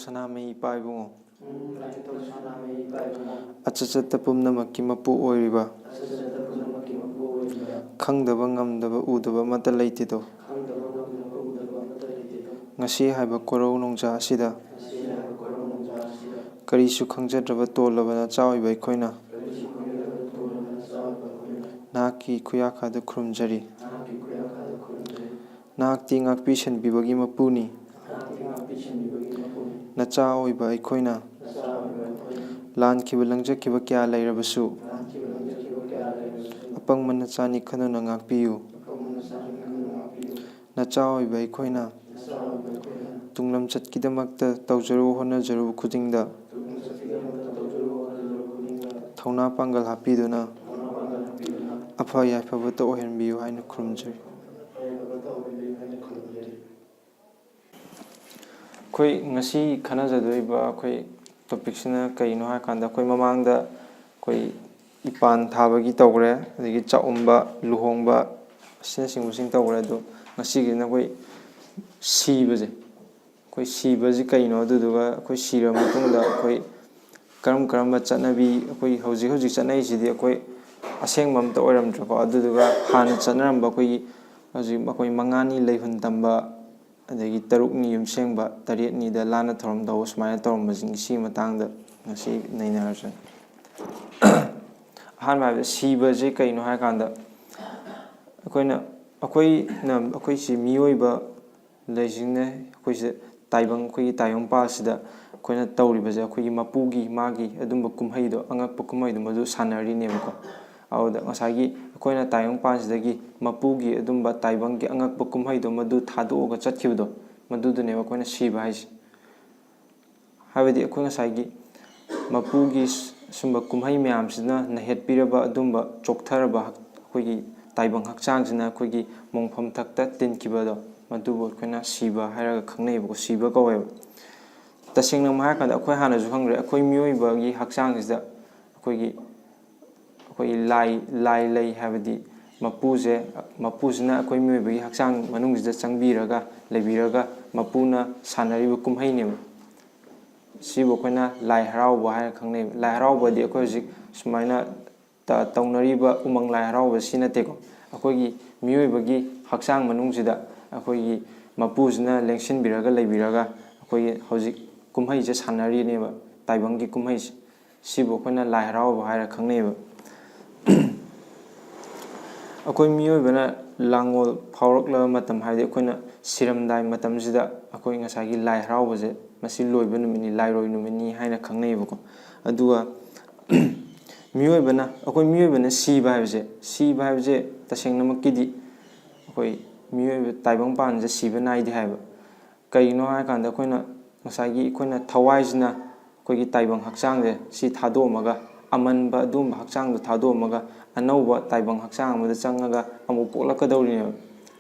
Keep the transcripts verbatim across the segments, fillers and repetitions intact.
ꯁꯅꯥꯃꯍꯤ ꯏꯄꯥ ꯏꯕꯨꯡꯉꯣ꯫ ꯑꯆꯠ ꯆꯠꯇ ꯄꯨꯝꯅꯃꯛꯀꯤ ꯃꯄꯨ ꯑꯣꯏꯔꯤꯕ, ꯈꯪꯗꯕ ꯉꯝꯗꯕ ꯎꯗꯕ ꯑꯃꯠꯇ ꯂꯩꯇꯦꯗꯣ꯫ ꯉꯁꯤ ꯍꯥꯏꯕ ꯀꯣꯔꯧ ꯅꯣꯡꯖꯥ ꯑꯁꯤꯗ ꯀꯔꯤꯁꯨ ꯈꯪꯖꯗ꯭ꯔꯕ ꯇꯣꯜꯂꯕ ꯅꯆꯥ ꯑꯣꯏꯕ ꯑꯩꯈꯣꯏꯅ ꯅꯍꯥꯛꯀꯤ ꯈꯨꯌꯥꯈꯥꯗ ꯈꯨꯔꯨꯝꯖꯔꯤ꯫ ꯅꯍꯥꯛꯇꯤ ꯉꯥꯛꯄꯤ ꯁꯦꯟꯕꯤꯕꯒꯤ ꯃꯄꯨꯅꯤ꯫ ꯅꯆꯥ ꯑꯣꯏꯕ ꯑꯩꯈꯣꯏꯅ ꯂꯥꯟꯈꯤꯕ ꯂꯪꯖꯈꯤꯕ ꯀꯌꯥ ꯂꯩꯔꯕꯁꯨ, ꯑꯄꯪꯕ ꯅꯆꯥꯅꯤ ꯈꯟꯗꯨꯅ ꯉꯥꯛꯄꯤꯌꯨ꯫ ꯅꯆꯥ ꯑꯣꯏꯕ ꯑꯩꯈꯣꯏꯅ ꯇꯨꯡꯂꯝꯆꯠꯀꯤꯗꯃꯛꯇ ꯇꯧꯖꯔꯨ ꯍꯣꯠꯅꯖꯔꯨꯕ ꯈꯨꯗꯤꯡꯗ ꯊꯧꯅꯥ ꯄꯥꯡꯒꯜ ꯍꯥꯞꯄꯤꯗꯨꯅ ꯑꯐ ꯌꯥꯏꯐꯕꯇ ꯑꯣꯏꯍꯟꯕꯤꯌꯨ ꯍꯥꯏꯅ ꯈꯨꯔꯨꯝꯖꯔꯤ꯫ ꯑꯩꯈꯣꯏ ꯉꯁꯤ ꯈꯟꯅꯖꯗꯣꯔꯤꯕ ꯑꯩꯈꯣꯏ ꯇꯣꯄꯤꯛꯁꯤꯅ ꯀꯩꯅꯣ ꯍꯥꯏꯔꯀꯥꯟꯗ, ꯑꯩꯈꯣꯏ ꯃꯃꯥꯡꯗ ꯑꯩꯈꯣꯏ ꯏꯄꯥꯟ ꯊꯥꯕꯒꯤ ꯇꯧꯈ꯭ꯔꯦ, ꯑꯗꯒꯤ ꯆꯥꯛꯎꯝꯕ, ꯂꯨꯍꯣꯡꯕ ꯑꯁꯤꯅꯆꯤꯡꯕꯁꯤꯡ ꯇꯧꯈ꯭ꯔꯦ꯫ ꯑꯗꯣ ꯉꯁꯤꯒꯤꯅ ꯑꯩꯈꯣꯏ ꯁꯤꯕꯁꯦ, ꯑꯩꯈꯣꯏ ꯁꯤꯕꯁꯤ ꯀꯩꯅꯣ, ꯑꯗꯨꯗꯨꯒ ꯑꯩꯈꯣꯏ ꯁꯤꯔꯕ ꯃꯇꯨꯡꯗ ꯑꯩꯈꯣꯏ ꯀꯔꯝ ꯀꯔꯝꯕ ꯆꯠꯅꯕꯤ, ꯑꯩꯈꯣꯏ ꯍꯧꯖꯤꯛ ꯍꯧꯖꯤꯛ ꯆꯠꯅꯔꯤꯁꯤꯗꯤ ꯑꯩꯈꯣꯏ ꯑꯁꯦꯡꯕ ꯑꯝꯇ ꯑꯣꯏꯔꯝꯗ꯭ꯔꯦꯀꯣ꯫ ꯑꯗꯨꯗꯨꯒ ꯍꯥꯟꯅ ꯆꯠꯅꯔꯝꯕ ꯑꯩꯈꯣꯏꯒꯤ ꯍꯧꯖꯤꯛ ꯑꯩꯈꯣꯏ ꯃꯉꯥꯅꯤ ꯂꯩꯍꯨꯟ ꯇꯝꯕ, ꯑꯗꯒꯤ ꯇꯔꯨꯛꯅꯤ ꯌꯨꯝꯁꯦꯡꯕ, ꯇꯔꯦꯠꯅꯤꯗ ꯂꯥꯟꯅ ꯊꯧꯔꯝ ꯇꯧꯕ, ꯁꯨꯃꯥꯏꯅ ꯇꯧꯔꯝꯕꯁꯤꯡ ꯁꯤꯒꯤ ꯃꯇꯥꯡꯗ ꯉꯁꯤ ꯅꯩꯅꯔꯁꯦ꯫ ꯑꯍꯥꯟꯕ ꯍꯥꯏꯕꯗ ꯁꯤꯕꯁꯦ ꯀꯩꯅꯣ ꯍꯥꯏꯀꯥꯟꯗ, ꯑꯩꯈꯣꯏꯅ, ꯑꯩꯈꯣꯏꯅ, ꯑꯩꯈꯣꯏꯁꯤ ꯃꯤꯑꯣꯏꯕ ꯂꯩꯁꯤꯡꯅ ꯑꯩꯈꯣꯏꯁꯦ ꯇꯥꯏꯕꯪ, ꯑꯩꯈꯣꯏꯒꯤ ꯇꯥꯏꯕꯪꯄꯥꯜꯁꯤꯗ ꯑꯩꯈꯣꯏꯅ ꯇꯧꯔꯤꯕꯁꯦ ꯑꯩꯈꯣꯏꯒꯤ ꯃꯄꯨꯒꯤ, ꯃꯥꯒꯤ ꯑꯗꯨꯝꯕ ꯀꯨꯝꯍꯩꯗꯣ, ꯑꯉꯛꯄ ꯀꯨꯝꯍꯩꯗꯣ ꯃꯗꯨ ꯁꯥꯟꯅꯔꯤꯅꯦꯕꯀꯣ꯫ ꯑꯗꯨꯗ ꯉꯁꯥꯏꯒꯤ ꯑꯩꯈꯣꯏꯅ ꯇꯥꯏꯕꯪꯄꯥꯟꯁꯤꯗꯒꯤ ꯃꯄꯨꯒꯤ ꯑꯗꯨꯝꯕ ꯇꯥꯏꯕꯪꯒꯤ ꯑꯉꯛꯄ ꯀꯨꯝꯍꯩꯗꯣ ꯃꯗꯨ ꯊꯥꯗꯣꯛꯑꯒ ꯆꯠꯈꯤꯕꯗꯣ, ꯃꯗꯨꯗꯨꯅꯦꯕ ꯑꯩꯈꯣꯏꯅ ꯁꯤꯕ ꯍꯥꯏꯁꯦ꯫ ꯍꯥꯏꯕꯗꯤ ꯑꯩꯈꯣꯏ ꯉꯁꯥꯏꯒꯤ ꯃꯄꯨꯒꯤ ꯁꯨꯝꯕ ꯀꯨꯝꯍꯩ ꯃꯌꯥꯝꯁꯤꯅ ꯅꯩꯍꯠꯄꯤꯔꯕ ꯑꯗꯨꯝꯕ ꯆꯣꯛꯊꯔꯕ ꯑꯩꯈꯣꯏꯒꯤ ꯇꯥꯏꯕꯪ ꯍꯛꯆꯥꯡꯁꯤꯅ ꯑꯩꯈꯣꯏꯒꯤ ꯃꯣꯡꯐꯝ ꯊꯛꯇ ꯇꯤꯟꯈꯤꯕꯗꯣ, ꯃꯗꯨꯕꯨ ꯑꯩꯈꯣꯏꯅ ꯁꯤꯕ ꯍꯥꯏꯔꯒ ꯈꯪꯅꯩꯌꯦꯕꯀꯣ, ꯁꯤꯕ ꯀꯧꯋꯦꯕ꯫ ꯇꯁꯦꯡꯅ ꯑꯃ ꯍꯥꯏꯔꯀꯥꯟꯗ ꯑꯩꯈꯣꯏ ꯍꯥꯟꯅꯁꯨ ꯈꯪꯈ꯭ꯔꯦ, ꯑꯩꯈꯣꯏ ꯃꯤꯑꯣꯏꯕꯒꯤ ꯍꯛꯆꯥꯡꯁꯤꯗ ꯑꯩꯈꯣꯏꯒꯤ, ꯑꯩꯈꯣꯏꯒꯤ ꯂꯥꯏ, ꯂꯥꯏ ꯂꯩ ꯍꯥꯏꯕꯗꯤ ꯃꯄꯨꯁꯦ, ꯃꯄꯨꯁꯤꯅ ꯑꯩꯈꯣꯏ ꯃꯤꯑꯣꯏꯕꯒꯤ ꯍꯛꯆꯥꯡ ꯃꯅꯨꯡꯁꯤꯗ ꯆꯪꯕꯤꯔꯒ ꯂꯩꯕꯤꯔꯒ ꯃꯄꯨꯅ ꯁꯥꯟꯅꯔꯤꯕ ꯀꯨꯝꯍꯩꯅꯦꯕ꯫ ꯁꯤꯕꯨ ꯑꯩꯈꯣꯏꯅ ꯂꯥꯏ ꯍꯔꯥꯎꯕ ꯍꯥꯏꯅ ꯈꯪꯅꯩ꯫ ꯂꯥꯏ ꯍꯔꯥꯎꯕꯗꯤ ꯑꯩꯈꯣꯏ ꯍꯧꯖꯤꯛ ꯁꯨꯃꯥꯏꯅ ꯇ-, ꯇꯧꯅꯔꯤꯕ ꯎꯃꯪ ꯂꯥꯏ ꯍꯔꯥꯎꯕꯁꯤ ꯅꯠꯇꯦꯀꯣ꯫ ꯑꯩꯈꯣꯏꯒꯤ ꯃꯤꯑꯣꯏꯕꯒꯤ ꯍꯛꯆꯥꯡ ꯃꯅꯨꯡꯁꯤꯗ ꯑꯩꯈꯣꯏꯒꯤ ꯃꯄꯨꯁꯤꯅ ꯂꯦꯡꯁꯤꯟꯕꯤꯔꯒ ꯂꯩꯕꯤꯔꯒ ꯑꯩꯈꯣꯏꯒꯤ ꯍꯧꯖꯤꯛ ꯀꯨꯝꯍꯩꯁꯦ ꯁꯥꯟꯅꯔꯤꯅꯦꯕ, ꯇꯥꯏꯕꯪꯒꯤ ꯀꯨꯝꯍꯩꯁꯦ꯫ ꯁꯤꯕꯨ ꯑꯩꯈꯣꯏꯅ ꯂꯥꯏ ꯍꯔꯥꯎꯕ ꯍꯥꯏꯔ ꯈꯪꯅꯩꯑꯕ꯫ ꯑꯩꯈꯣꯏ ꯃꯤꯑꯣꯏꯕꯅ ꯂꯥꯡꯒꯣꯜ ꯐꯥꯎꯔꯛꯂꯕ ꯃꯇꯝ, ꯍꯥꯏꯕꯗꯤ ꯑꯩꯈꯣꯏꯅ ꯁꯤꯔꯝꯗꯥꯏ ꯃꯇꯝꯁꯤꯗ ꯑꯩꯈꯣꯏ ꯉꯁꯥꯏꯒꯤ ꯂꯥꯏ ꯍꯔꯥꯎꯕꯁꯦ, ꯃꯁꯤ ꯂꯣꯏꯕ ꯅꯨꯃꯤꯠꯅꯤ, ꯂꯥꯏꯔꯣꯏ ꯅꯨꯃꯤꯠꯅꯤ ꯍꯥꯏꯅ ꯈꯪꯅꯩꯌꯦꯕꯀꯣ꯫ ꯑꯗꯨꯒ ꯃꯤꯑꯣꯏꯕꯅ, ꯑꯩꯈꯣꯏ ꯃꯤꯑꯣꯏꯕꯅ ꯁꯤꯕ ꯍꯥꯏꯕꯁꯦ, ꯁꯤꯕ ꯍꯥꯏꯕꯁꯦ ꯇꯁꯦꯡꯅꯃꯛꯀꯤꯗꯤ ꯑꯩꯈꯣꯏ ꯃꯤꯑꯣꯏꯕ ꯇꯥꯏꯕꯪ ꯄꯥꯟꯁꯦ ꯁꯤꯕ ꯅꯥꯏꯗꯦ ꯍꯥꯏꯕ꯫ ꯀꯩꯒꯤꯅꯣ ꯍꯥꯏꯔꯀꯥꯟꯗ ꯑꯩꯈꯣꯏꯅ ꯉꯁꯥꯏꯒꯤ ꯑꯩꯈꯣꯏꯅ ꯊꯋꯥꯏꯁꯤꯅ ꯑꯩꯈꯣꯏꯒꯤ ꯇꯥꯏꯕꯪ ꯍꯛꯆꯥꯡꯁꯦ ꯁꯤ ꯊꯥꯗꯣꯛꯑꯝꯃꯒ, ꯑꯃꯟꯕ ꯑꯗꯨꯒꯨꯝꯕ ꯍꯛꯆꯥꯡꯗꯣ ꯊꯥꯗꯣꯛꯑꯝꯃꯒ ꯑꯅꯧꯕ ꯇꯥꯏꯕꯪ ꯍꯛꯆꯥꯡ ꯑꯃꯗ ꯆꯪꯉꯒ ꯑꯃꯨꯛ ꯄꯣꯛꯂꯛꯀꯗꯧꯔꯤꯅꯦꯕ,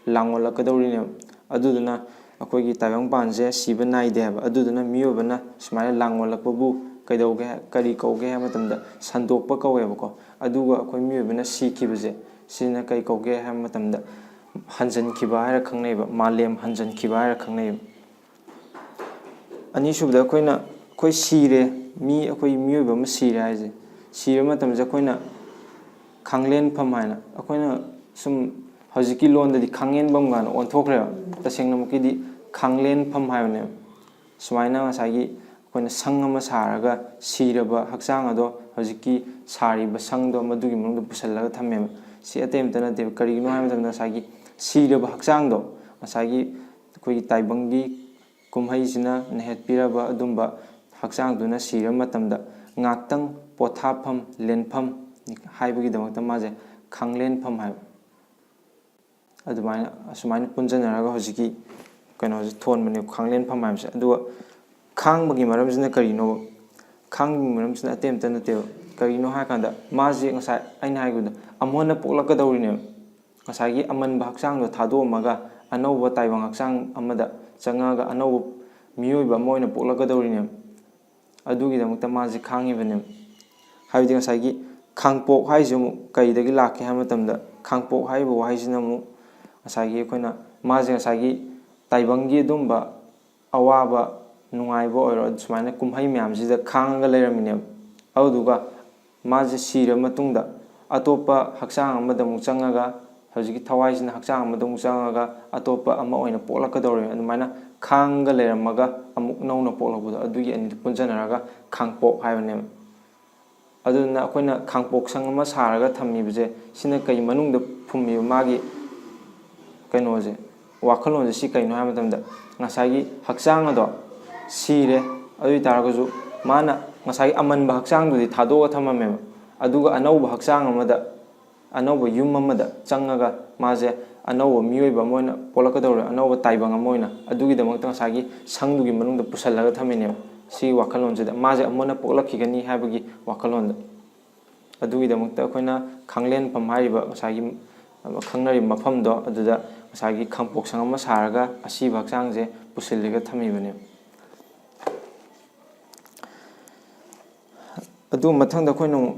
ꯂꯥꯡꯑꯣꯜꯂꯛꯀꯗꯧꯔꯤꯅꯦꯕ꯫ ꯑꯗꯨꯗꯨꯅ ꯑꯩꯈꯣꯏꯒꯤ ꯇꯥꯏꯕꯪ ꯄꯥꯟꯁꯦ ꯁꯤꯕ ꯅꯥꯏꯗꯦ ꯍꯥꯏꯕ꯫ ꯑꯗꯨꯗꯨꯅ ꯃꯤꯑꯣꯏꯕꯅ ꯁꯨꯃꯥꯏꯅ ꯂꯥꯡꯑꯣꯜꯂꯛꯄꯕꯨ ꯀꯩꯗꯧꯒꯦ, ꯀꯔꯤ ꯀꯧꯒꯦ ꯍꯥꯏꯕ ꯃꯇꯝꯗ ꯁꯟꯗꯣꯛꯄ ꯀꯧꯋꯦꯕꯀꯣ꯫ ꯑꯗꯨꯒ ꯑꯩꯈꯣꯏ ꯃꯤꯑꯣꯏꯕꯅ ꯁꯤꯈꯤꯕꯁꯦ, ꯁꯤꯅ ꯀꯩ ꯀꯧꯒꯦ ꯍꯥꯏꯕ ꯃꯇꯝꯗ ꯍꯟꯖꯤꯟꯈꯤꯕ ꯍꯥꯏꯔ ꯈꯪꯅꯩꯕ, ꯃꯥꯂꯦꯝ ꯍꯟꯖꯤꯟꯈꯤꯕ ꯍꯥꯏꯔ ꯈꯪꯅꯩꯕ꯫ ꯑꯅꯤꯁꯨꯕꯗ ꯑꯩꯈꯣꯏꯅ, ꯑꯩꯈꯣꯏ ꯁꯤꯔꯦ, ꯃꯤ, ꯑꯩꯈꯣꯏ ꯃꯤꯑꯣꯏꯕ ꯑꯃ ꯁꯤꯔꯦ ꯍꯥꯏꯁꯦ, ꯁꯤꯔꯕ ꯃꯇꯝꯁꯦ ꯑꯩꯈꯣꯏꯅ ꯈꯥꯡꯂꯦꯟꯐꯝ ꯍꯥꯏꯅ, ꯑꯩꯈꯣꯏꯅ ꯁꯨꯝ ꯍꯧꯖꯤꯛꯀꯤ ꯂꯣꯟꯗꯗꯤ ꯈꯥꯡꯉꯦꯟꯐꯝ ꯀꯥꯏꯅ ꯑꯣꯟꯊꯣꯛꯈ꯭ꯔꯦꯕ꯫ ꯇꯁꯦꯡꯅꯃꯛꯀꯤꯗꯤ ꯈꯥꯡꯂꯦꯟꯐꯝ ꯍꯥꯏꯕꯅꯦꯕ꯫ ꯁꯨꯃꯥꯏꯅ ꯉꯁꯥꯏꯒꯤ ꯑꯩꯈꯣꯏꯅ ꯁꯪ ꯑꯃ ꯁꯥꯔꯒ ꯁꯤꯔꯕ ꯍꯛꯆꯥꯡ ꯑꯗꯣ ꯍꯧꯖꯤꯛꯀꯤ ꯁꯥꯔꯤꯕ ꯁꯪꯗꯣ ꯃꯗꯨꯒꯤ ꯃꯅꯨꯡꯗ ꯄꯨꯁꯤꯜꯂꯒ ꯊꯝꯃꯦꯕ꯫ ꯁꯤ ꯑꯇꯩ ꯑꯃꯇ ꯅꯠꯇꯦꯕ꯫ ꯀꯔꯤꯒꯤꯅꯣ ꯍꯥꯏꯕ ꯃꯇꯝꯗ ꯉꯁꯥꯏꯒꯤ ꯁꯤꯔꯕ ꯍꯛꯆꯥꯡꯗꯣ, ꯉꯁꯥꯏꯒꯤ ꯑꯩꯈꯣꯏꯒꯤ ꯇꯥꯏꯕꯪꯒꯤ ꯀꯨꯝꯍꯩꯁꯤꯅ ꯅꯩꯍꯠꯄꯤꯔꯕ ꯑꯗꯨꯝꯕ ꯍꯛꯆꯥꯡꯗꯨꯅ ꯁꯤꯔꯕ ꯃꯇꯝꯗ ꯉꯥꯛꯇꯪ ꯄꯣꯊꯥꯐꯝ, ꯂꯦꯟꯐꯝ ꯍꯥꯏꯕꯒꯤꯗꯃꯛꯇ ꯃꯥꯁꯦ ꯈꯥꯡꯂꯦꯟꯐꯝ ꯍꯥꯏꯕ꯫ ꯑꯗꯨꯃꯥꯏꯅ, ꯑꯁꯨꯃꯥꯏꯅ ꯄꯨꯟꯁꯤꯟꯅꯔꯒ ꯍꯧꯖꯤꯛꯀꯤ ꯀꯩꯅꯣꯁꯦ ꯊꯣꯟꯕꯅꯦ, ꯈꯥꯡꯂꯦꯟꯐꯝ ꯍꯥꯏꯕꯁꯦ꯫ ꯑꯗꯨꯒ ꯈꯥꯡꯕꯒꯤ ꯃꯔꯝꯁꯤꯅ ꯀꯔꯤꯅꯣ? ꯈꯥꯡꯕꯒꯤ ꯃꯔꯝꯁꯤꯅ ꯑꯇꯩ ꯑꯃꯇ ꯅꯠꯇꯦꯕ꯫ ꯀꯔꯤꯅꯣ ꯍꯥꯏꯔꯀꯥꯟꯗ ꯃꯥꯁꯦ ꯉꯁꯥꯏ ꯑꯩꯅ ꯍꯥꯏꯈꯤꯕꯗꯣ, ꯑꯃꯨꯛ ꯍꯟꯅ ꯄꯣꯛꯂꯛꯀꯗꯧꯔꯤꯅꯦꯕ꯫ ꯉꯁꯥꯏꯒꯤ ꯑꯃꯟꯕ ꯍꯛꯆꯥꯡꯗꯣ ꯊꯥꯗꯣꯛꯑꯝꯃꯒ ꯑꯅꯧꯕ ꯇꯥꯏꯕꯪ ꯍꯛꯆꯥꯡ ꯑꯃꯗ ꯆꯪꯉꯛꯑꯒ ꯑꯅꯧꯕ ꯃꯤꯑꯣꯏꯕ ꯑꯃ ꯑꯣꯏꯅ ꯄꯣꯛꯂꯛꯀꯗꯧꯔꯤꯅꯦꯕ꯫ ꯑꯗꯨꯒꯤꯗꯃꯛꯇ ꯃꯥꯁꯦ ꯈꯥꯡꯉꯤꯕꯅꯦꯕ꯫ ꯍꯥꯏꯕꯗꯤ ꯉꯁꯥꯏꯒꯤ ꯈꯥꯡꯄꯣꯛ ꯍꯥꯏꯁꯤ ꯑꯃꯨꯛ ꯀꯩꯗꯒꯤ ꯂꯥꯛꯀꯦ ꯍꯥꯏꯕ ꯃꯇꯝꯗ, ꯈꯥꯡꯄꯣꯛ ꯍꯥꯏꯔꯤꯕ ꯋꯥꯍꯩꯁꯤꯅ ꯑꯃꯨꯛ ꯉꯁꯥꯏꯒꯤ ꯑꯩꯈꯣꯏꯅ, ꯃꯥꯁꯦ ꯉꯁꯥꯏꯒꯤ ꯇꯥꯏꯕꯪꯒꯤ ꯑꯗꯨꯝꯕ ꯑꯋꯥꯕ ꯅꯨꯡꯉꯥꯏꯕ ꯑꯣꯏꯔꯣ, ꯁꯨꯃꯥꯏꯅ ꯀꯨꯝꯍꯩ ꯃꯌꯥꯝꯁꯤꯗ ꯈꯥꯡꯉꯒ ꯂꯩꯔꯝꯃꯤꯅꯦꯕ꯫ ꯑꯗꯨꯗꯨꯒ ꯃꯥꯁꯦ ꯁꯤꯔ ꯃꯇꯨꯡꯗ ꯑꯇꯣꯞꯄ ꯍꯛꯆꯥꯡ ꯑꯃꯗ ꯑꯃꯨꯛ ꯆꯪꯉꯒ, ꯍꯧꯖꯤꯛꯀꯤ ꯊꯋꯥꯏꯁꯤꯅ ꯍꯛꯆꯥꯡ ꯑꯃꯗ ꯑꯃꯨꯛ ꯆꯪꯉꯒ ꯑꯇꯣꯞꯄ ꯑꯃ ꯑꯣꯏꯅ ꯄꯣꯛꯂꯛꯀꯗꯧꯔꯤꯕ, ꯑꯗꯨꯃꯥꯏꯅ ꯈꯥꯡꯉꯒ ꯂꯩꯔꯝꯃꯒ ꯑꯃꯨꯛ ꯅꯧꯅ ꯄꯣꯛꯂꯛꯄꯗꯣ, ꯑꯗꯨꯒꯤ ꯑꯅꯤꯗꯨ ꯄꯨꯟꯁꯤꯟꯅꯔꯒ ꯈꯥꯡꯄꯣꯛ ꯍꯥꯏꯕꯅꯦꯕ꯫ ꯑꯗꯨꯅ ꯑꯩꯈꯣꯏꯅ ꯈꯥꯡꯄꯣꯛꯁꯪ ꯑꯃ ꯁꯥꯔꯒ ꯊꯝꯃꯤꯕꯁꯦ, ꯁꯤꯅ ꯀꯩ ꯃꯅꯨꯡꯗ ꯐꯨꯝꯃꯤꯕ ꯃꯥꯒꯤ ꯀꯩꯅꯣꯁꯦ, ꯋꯥꯈꯜꯂꯣꯟꯁꯦ, ꯁꯤ ꯀꯩꯅꯣ ꯍꯥꯏꯕ ꯃꯇꯝꯗ, ꯉꯁꯥꯏꯒꯤ ꯍꯛꯆꯥꯡ ꯑꯗꯣ ꯁꯤꯔꯦ, ꯑꯗꯨ ꯑꯣꯏ ꯇꯥꯔꯒꯁꯨ ꯃꯥꯅ ꯉꯁꯥꯏꯒꯤ ꯑꯃꯟꯕ ꯍꯛꯆꯥꯡꯗꯨꯗꯤ ꯊꯥꯗꯣꯛꯑꯒ ꯊꯝꯃꯝꯃꯦꯕ, ꯑꯗꯨꯒ ꯑꯅꯧꯕ ꯍꯛꯆꯥꯡ ꯑꯃꯗ, ꯑꯅꯧꯕ ꯌꯨꯝ ꯑꯃꯗ ꯆꯪꯉꯒ ꯃꯥꯁꯦ ꯑꯅꯧꯕ ꯃꯤꯑꯣꯏꯕ ꯑꯃ ꯑꯣꯏꯅ ꯄꯣꯛꯂꯛꯀꯗꯧꯔꯦ, ꯑꯅꯧꯕ ꯇꯥꯏꯕꯪ ꯑꯃ ꯑꯣꯏꯅ꯫ ꯑꯗꯨꯒꯤꯗꯃꯛꯇ ꯉꯁꯥꯏꯒꯤ ꯁꯪꯗꯨꯒꯤ ꯃꯅꯨꯡꯗ ꯄꯨꯁꯜꯂꯒ ꯊꯝꯃꯤꯅꯦꯕ, ꯁꯤꯒꯤ ꯋꯥꯈꯜꯂꯣꯟꯁꯤꯗ, ꯃꯥꯁꯦ ꯑꯃꯨꯛ ꯍꯟꯅ ꯄꯣꯛꯂꯛꯈꯤꯒꯅꯤ ꯍꯥꯏꯕꯒꯤ ꯋꯥꯈꯜꯂꯣꯟꯗ꯫ ꯑꯗꯨꯒꯤꯗꯃꯛꯇ ꯑꯩꯈꯣꯏꯅ ꯈꯥꯡꯂꯦꯟꯐꯝ ꯍꯥꯏꯔꯤꯕ ꯉꯁꯥꯏꯒꯤ ꯈꯪꯅꯔꯤꯕ ꯃꯐꯝꯗꯣ, ꯑꯗꯨꯗ ꯉꯁꯥꯏꯒꯤ ꯈꯥꯡꯄꯣꯛꯁꯪ ꯑꯃ ꯁꯥꯔꯒ ꯑꯁꯤꯕ ꯍꯛꯆꯥꯡꯁꯦ ꯄꯨꯁꯤꯜꯂꯒ ꯊꯝꯃꯤꯕꯅꯦꯕ꯫ ꯑꯗꯨ ꯃꯊꯪꯗ ꯑꯩꯈꯣꯏꯅ ꯑꯃꯨꯛ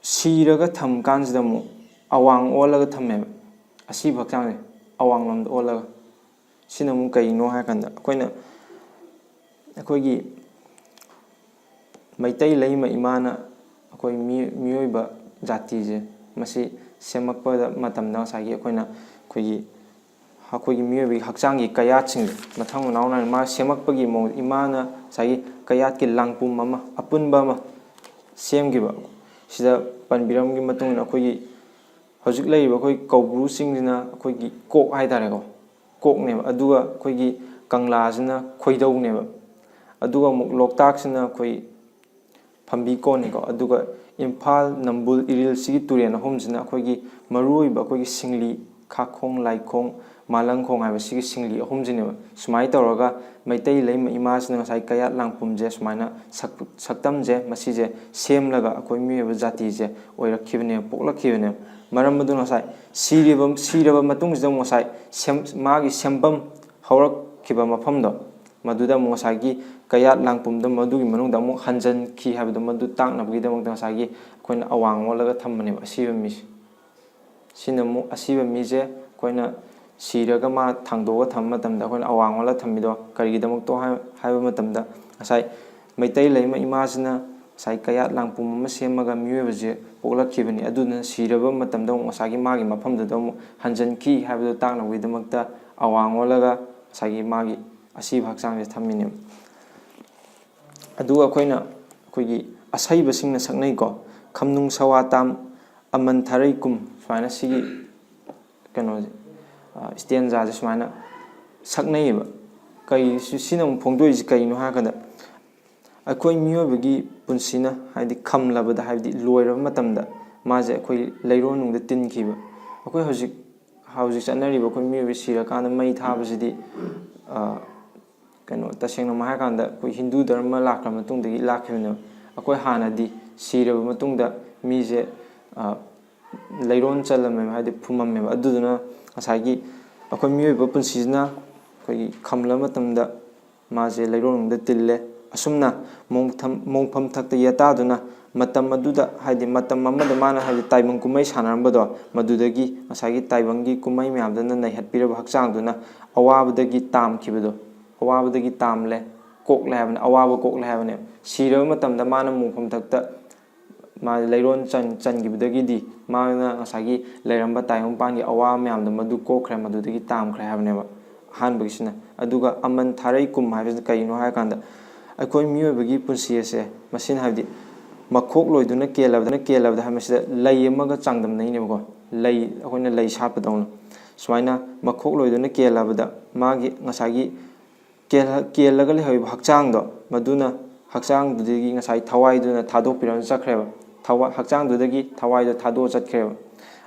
ꯁꯤꯔꯒ ꯊꯝ ꯀꯥꯟꯁꯤꯗ ꯑꯃꯨꯛ ꯑꯋꯥꯡ ꯑꯣꯜꯂꯒ ꯊꯝꯃꯦꯕ, ꯑꯁꯤꯕ ꯍꯛꯆꯥꯡꯁꯦ ꯑꯋꯥꯡꯂꯣꯝꯗ ꯑꯣꯜꯂꯒ꯫ ꯁꯤꯅ ꯑꯃꯨꯛ ꯀꯩꯅꯣ ꯍꯥꯏꯔꯀꯥꯟꯗ, ꯑꯩꯈꯣꯏꯅ, ꯑꯩꯈꯣꯏꯒꯤ ꯃꯩꯇꯩ ꯂꯩꯃ ꯏꯃꯥꯅ ꯑꯩꯈꯣꯏ ꯃꯤ-, ꯃꯤꯑꯣꯏꯕ ꯖꯥꯇꯤꯁꯦ, ꯃꯁꯤ ꯁꯦꯝꯃꯛꯄꯗ ꯃꯇꯝꯗ ꯉꯁꯥꯏꯒꯤ ꯑꯩꯈꯣꯏꯅ, ꯑꯩꯈꯣꯏꯒꯤ, ꯑꯩꯈꯣꯏꯒꯤ ꯃꯤꯑꯣꯏꯕꯒꯤ ꯍꯛꯆꯥꯡꯒꯤ ꯀꯌꯥꯠꯁꯤꯡꯁꯦ ꯃꯊꯪ ꯃꯅꯥꯎ ꯅꯥꯏꯅ ꯃꯥ ꯁꯦꯝꯃꯛꯄꯒꯤ ꯃꯑꯣꯡ, ꯏꯃꯥꯅ ꯉꯁꯥꯏꯒꯤ ꯀꯌꯥꯠꯀꯤ ꯂꯥꯡꯄꯨꯝ ꯑꯃ, ꯑꯄꯨꯟꯕ ꯑꯃ ꯁꯦꯝꯈꯤꯕ꯫ ꯁꯤꯗ ꯄꯟꯕꯤꯔꯝꯒꯤ ꯃꯇꯨꯡ ꯏꯟꯅ ꯑꯩꯈꯣꯏꯒꯤ ꯍꯧꯖꯤꯛ ꯂꯩꯔꯤꯕ ꯑꯩꯈꯣꯏ ꯀꯧꯕ꯭ꯔꯨꯁꯤꯡꯁꯤꯅ ꯑꯩꯈꯣꯏꯒꯤ ꯀꯣꯛ ꯍꯥꯏꯇꯥꯔꯦꯀꯣ, ꯀꯣꯛꯅꯦꯕ꯫ ꯑꯗꯨꯒ ꯑꯩꯈꯣꯏꯒꯤ ꯀꯪꯂꯥꯁꯤꯅ ꯈꯣꯏꯗꯧꯅꯦꯕ꯫ ꯑꯗꯨꯒ ꯑꯃꯨꯛ ꯂꯣꯛꯇꯥꯛꯁꯤꯅ ꯑꯩꯈꯣꯏ ꯐꯝꯕꯤ ꯀꯣꯟꯅꯤꯀꯣ꯫ ꯑꯗꯨꯒ ꯏꯝꯐꯥꯜ, ꯅꯝꯕꯨꯜ, ꯏꯔꯤꯜꯁꯤꯒꯤ ꯇꯨꯔꯦꯜ ꯑꯍꯨꯝꯁꯤꯅ ꯑꯩꯈꯣꯏꯒꯤ ꯃꯔꯨꯑꯣꯏꯕ ꯑꯩꯈꯣꯏꯒꯤ ꯁꯤꯡꯂꯤ, ꯈꯥꯈꯣꯡ, ꯂꯥꯏꯈꯣꯡ, ꯃꯥꯂꯪꯈꯣꯡ ꯍꯥꯏꯕ ꯁꯤꯒꯤ ꯁꯤꯡꯂꯤ ꯑꯍꯨꯝꯁꯤꯅꯦꯕ꯫ ꯁꯨꯃꯥꯏꯅ ꯇꯧꯔꯒ ꯃꯩꯇꯩ ꯂꯩꯃ ꯏꯃꯥꯁꯤꯅ ꯉꯁꯥꯏ ꯀꯌꯥꯠ ꯂꯥꯡꯄꯨꯝꯁꯦ ꯁꯨꯃꯥꯏꯅ ꯁꯛ-, ꯁꯛꯇꯝꯁꯦ ꯃꯁꯤꯁꯦ ꯁꯦꯝꯂꯒ ꯑꯩꯈꯣꯏ ꯃꯤꯑꯣꯏꯕ ꯖꯥꯇꯤꯁꯦ ꯑꯣꯏꯔꯛꯈꯤꯕꯅꯦꯕ, ꯄꯣꯛꯂꯛꯈꯤꯕꯅꯦꯕ꯫ ꯃꯔꯝ ꯑꯗꯨꯅ ꯉꯁꯥꯏ ꯁꯤꯔꯤꯕ, ꯁꯤꯔꯕ ꯃꯇꯨꯡꯁꯤꯗ ꯑꯃꯨꯛ ꯉꯁꯥꯏ ꯁꯦꯝ-, ꯃꯥꯒꯤ ꯁꯦꯝꯐꯝ ꯍꯧꯔꯛꯈꯤꯕ ꯃꯐꯝꯗꯣ, ꯃꯗꯨꯗ ꯑꯃꯨꯛ ꯉꯁꯥꯏꯒꯤ ꯀꯌꯥꯠ ꯂꯥꯡꯄꯨꯝꯗ ꯃꯗꯨꯒꯤ ꯃꯅꯨꯡꯗ ꯑꯃꯨꯛ ꯍꯟꯖꯤꯟꯈꯤ ꯍꯥꯏꯕꯗꯣ, ꯃꯗꯨ ꯇꯥꯛꯅꯕꯒꯤꯗꯃꯛꯇ ꯉꯁꯥꯏꯒꯤ ꯑꯩꯈꯣꯏꯅ ꯑꯋꯥꯡ ꯑꯣꯜꯂꯒ ꯊꯝꯕꯅꯦꯕ ꯑꯁꯤꯕ ꯃꯤꯁꯦ꯫ ꯁꯤꯅ ꯑꯃꯨꯛ ꯑꯁꯤꯕ ꯃꯤꯁꯦ ꯑꯩꯈꯣꯏꯅ ꯁꯤꯔꯒ ꯃꯥ ꯊꯥꯡꯗꯣꯛꯑꯒ ꯊꯝꯕ ꯃꯇꯝꯗ ꯑꯩꯈꯣꯏꯅ ꯑꯋꯥꯡ ꯑꯣꯜꯂ ꯊꯝꯃꯤꯗꯣ ꯀꯔꯤꯒꯤꯗꯃꯛꯇꯣ ꯍꯥꯏ-, ꯍꯥꯏꯕ ꯃꯇꯝꯗ, ꯉꯁꯥꯏ ꯃꯩꯇꯩ ꯂꯩꯃ ꯏꯃꯥꯁꯤꯅ ꯉꯁꯥꯏ ꯀꯌꯥꯠ ꯂꯥꯡꯄꯨꯝ ꯑꯃ ꯁꯦꯝꯃꯒ ꯃꯤꯑꯣꯏꯕꯁꯦ ꯄꯣꯛꯂꯛꯈꯤꯕꯅꯤ꯫ ꯑꯗꯨꯗꯨꯅ ꯁꯤꯔꯕ ꯃꯇꯝꯗ ꯑꯃꯨꯛ ꯉꯁꯥꯏꯒꯤ ꯃꯥꯒꯤ ꯃꯐꯝꯗꯨꯗ ꯑꯃꯨꯛ ꯍꯟꯖꯤꯟꯈꯤ ꯍꯥꯏꯕꯗꯨ ꯇꯥꯛꯅꯕꯒꯤꯗꯃꯛꯇ ꯑꯋꯥꯡ ꯑꯣꯜꯂꯒ ꯉꯁꯥꯏꯒꯤ ꯃꯥꯒꯤ ꯑꯁꯤꯕ ꯍꯛꯆꯥꯡꯁꯦ ꯊꯝꯃꯤꯅꯦꯕ꯫ ꯑꯗꯨꯒ ꯑꯩꯈꯣꯏꯅ, ꯑꯩꯈꯣꯏꯒꯤ ꯑꯁꯩꯕꯁꯤꯡꯅ ꯁꯛꯅꯩꯀꯣ, "ꯈꯝꯅꯨꯡ ꯁꯋꯥ ꯇꯥꯝ, ꯑꯃꯟ ꯊꯥꯔꯩ ꯀꯨꯝ", ꯁꯨꯃꯥꯏꯅ ꯁꯤꯒꯤ ꯀꯩꯅꯣꯁꯦ, ꯏꯁꯇꯦꯟꯖꯥꯁꯦ ꯁꯨꯃꯥꯏꯅ ꯁꯛꯅꯩꯌꯦꯕ꯫ ꯀꯩ-, ꯁꯤ-, ꯁꯤꯅ ꯑꯃꯨꯛ ꯐꯣꯡꯗꯣꯛꯏꯁꯤ ꯀꯩꯅꯣ ꯍꯥꯏꯔꯀꯥꯟꯗ, ꯑꯩꯈꯣꯏ ꯃꯤꯑꯣꯏꯕꯒꯤ ꯄꯨꯟꯁꯤꯅ, ꯍꯥꯏꯗꯤ ꯈꯝꯂꯕꯗ, ꯍꯥꯏꯕꯗꯤ ꯂꯣꯏꯔꯕ ꯃꯇꯝꯗ, ꯃꯥꯁꯦ ꯑꯩꯈꯣꯏ ꯂꯩꯔꯣꯟꯅꯨꯡꯗ ꯇꯤꯟꯈꯤꯕ꯫ ꯑꯩꯈꯣꯏ ꯍꯧꯖꯤꯛ, ꯍꯧꯖꯤꯛ ꯆꯠꯅꯔꯤꯕ ꯑꯩꯈꯣꯏ ꯃꯤꯑꯣꯏꯕ ꯁꯤꯔꯀꯥꯟꯗ ꯃꯩ ꯊꯥꯕꯁꯤꯗꯤ, ꯑ, ꯀꯩꯅꯣ, ꯇꯁꯦꯡꯅꯃꯛ ꯍꯥꯏꯔꯀꯥꯟꯗ, ꯑꯩꯈꯣꯏ ꯍꯤꯟꯗꯨ ꯙꯔꯃ ꯂꯥꯛꯈ꯭ꯔ ꯃꯇꯨꯡꯗꯒꯤ ꯂꯥꯛꯈꯤꯕꯅꯦꯕ꯫ ꯑꯩꯈꯣꯏ ꯍꯥꯟꯅꯗꯤ ꯁꯤꯔꯕ ꯃꯇꯨꯡꯗ ꯃꯤꯁꯦ, ꯑ, ꯂꯩꯔꯣꯟ ꯆꯜꯂꯝꯃꯦꯕ, ꯍꯥꯏꯗꯤ ꯐꯨꯝꯃꯝꯃꯦꯕ꯫ ꯑꯗꯨꯗꯨꯅ ꯉꯁꯥꯏꯒꯤ ꯑꯩꯈꯣꯏ ꯃꯤꯑꯣꯏꯕ ꯄꯨꯟꯁꯤꯁꯤꯅ ꯑꯩꯈꯣꯏꯒꯤ ꯈꯝꯂ ꯃꯇꯝꯗ ꯃꯥꯁꯦ ꯂꯩꯔꯣꯟꯗ ꯇꯤꯜꯂꯦ꯫ ꯑꯁꯨꯝꯅ ꯃꯣꯡꯊꯝ-, ꯃꯣꯡꯐꯝ ꯊꯛꯇ ꯌꯦꯇꯥꯗꯨꯅ ꯃꯇꯝ ꯑꯗꯨꯗ, ꯍꯥꯏꯗꯤ ꯃꯇꯝ ꯑꯃꯗ ꯃꯥꯅ, ꯍꯥꯏꯗꯤ ꯇꯥꯏꯕꯪ ꯀꯨꯝꯍꯩ ꯁꯥꯟꯅꯔꯝꯕꯗꯣ, ꯃꯗꯨꯗꯒꯤ ꯉꯁꯥꯏꯒꯤ ꯇꯥꯏꯕꯪꯒꯤ ꯀꯨꯝꯍꯩ ꯃꯌꯥꯝꯗꯨꯅ ꯅꯩꯍꯠꯄꯤꯔꯕ ꯍꯛꯆꯥꯡꯗꯨꯅ ꯑꯋꯥꯕꯗꯒꯤ ꯇꯥꯝꯈꯤꯕꯗꯣ, ꯑꯋꯥꯕꯗꯒꯤ ꯇꯥꯝꯂꯦ, ꯀꯣꯛꯂꯦ ꯍꯥꯏꯕꯅꯤ, ꯑꯋꯥꯕ ꯀꯣꯛꯂꯦ ꯍꯥꯏꯕꯅꯦꯕ꯫ ꯁꯤꯔꯕ ꯃꯇꯝꯗ ꯃꯥꯅ ꯃꯣꯡꯐꯝ ꯊꯛꯇ ꯃꯥ ꯂꯩꯔꯣꯟ ꯆꯟ-, ꯆꯟꯈꯤꯕꯗꯒꯤꯗꯤ ꯃꯥꯅ ꯉꯁꯥꯏꯒꯤ ꯂꯩꯔꯝꯕ ꯇꯥꯏꯕꯪꯄꯥꯟꯒꯤ ꯑꯋꯥꯕ ꯃꯌꯥꯝꯗꯣ ꯃꯗꯨ ꯀꯣꯛꯈ꯭ꯔꯦ, ꯃꯗꯨꯗꯒꯤ ꯇꯥꯝꯈ꯭ꯔꯦ ꯍꯥꯏꯕꯅꯦꯕ ꯑꯍꯥꯟꯕꯒꯤꯁꯤꯅ꯫ ꯑꯗꯨꯒ ꯑꯃꯟ ꯊꯥꯔꯩ ꯀꯨꯝ ꯍꯥꯏꯕꯁꯤꯅ ꯀꯔꯤꯅꯣ ꯍꯥꯏꯔꯀꯥꯟꯗ, ꯑꯩꯈꯣꯏ ꯃꯤꯑꯣꯏꯕꯒꯤ ꯄꯨꯟꯁꯤ ꯑꯁꯦ, ꯃꯁꯤꯅ ꯍꯥꯏꯕꯗꯤ ꯃꯈꯣꯛ ꯂꯣꯏꯗꯨꯅ ꯀꯦꯜꯂꯕꯗꯅ ꯀꯦꯜꯂꯕꯗ ꯍꯥꯏꯕꯁꯤꯗ ꯂꯩ ꯑꯃꯒ ꯆꯥꯡꯗꯝꯅꯩꯅꯦꯕꯀꯣ꯫ ꯂꯩ, ꯑꯩꯈꯣꯏꯅ ꯂꯩ ꯁꯥꯠꯄꯗꯧꯅ꯫ ꯁꯨꯃꯥꯏꯅ ꯃꯈꯣꯛ ꯂꯣꯏꯗꯨꯅ ꯀꯦꯜꯂꯕꯗ ꯃꯥꯒꯤ ꯉꯁꯥꯏꯒꯤ ꯀꯦꯜ-, ꯀꯦꯜꯂꯒ ꯂꯩꯍꯧꯔꯤꯕ ꯍꯛꯆꯥꯡꯗꯣ, ꯃꯗꯨꯅ ꯍꯛꯆꯥꯡꯗꯨꯗꯒꯤ ꯉꯁꯥꯏ ꯊꯋꯥꯏꯗꯨꯅ ꯊꯥꯗꯣꯛꯄꯤꯔꯝ ꯆꯠꯈ꯭ꯔꯦꯕ꯫ ꯊꯋꯥꯏ, ꯍꯛꯆꯥꯡꯗꯨꯗꯒꯤ ꯊꯋꯥꯏꯗꯣ ꯊꯥꯗꯣꯛꯑ ꯆꯠꯈ꯭ꯔꯦꯕ꯫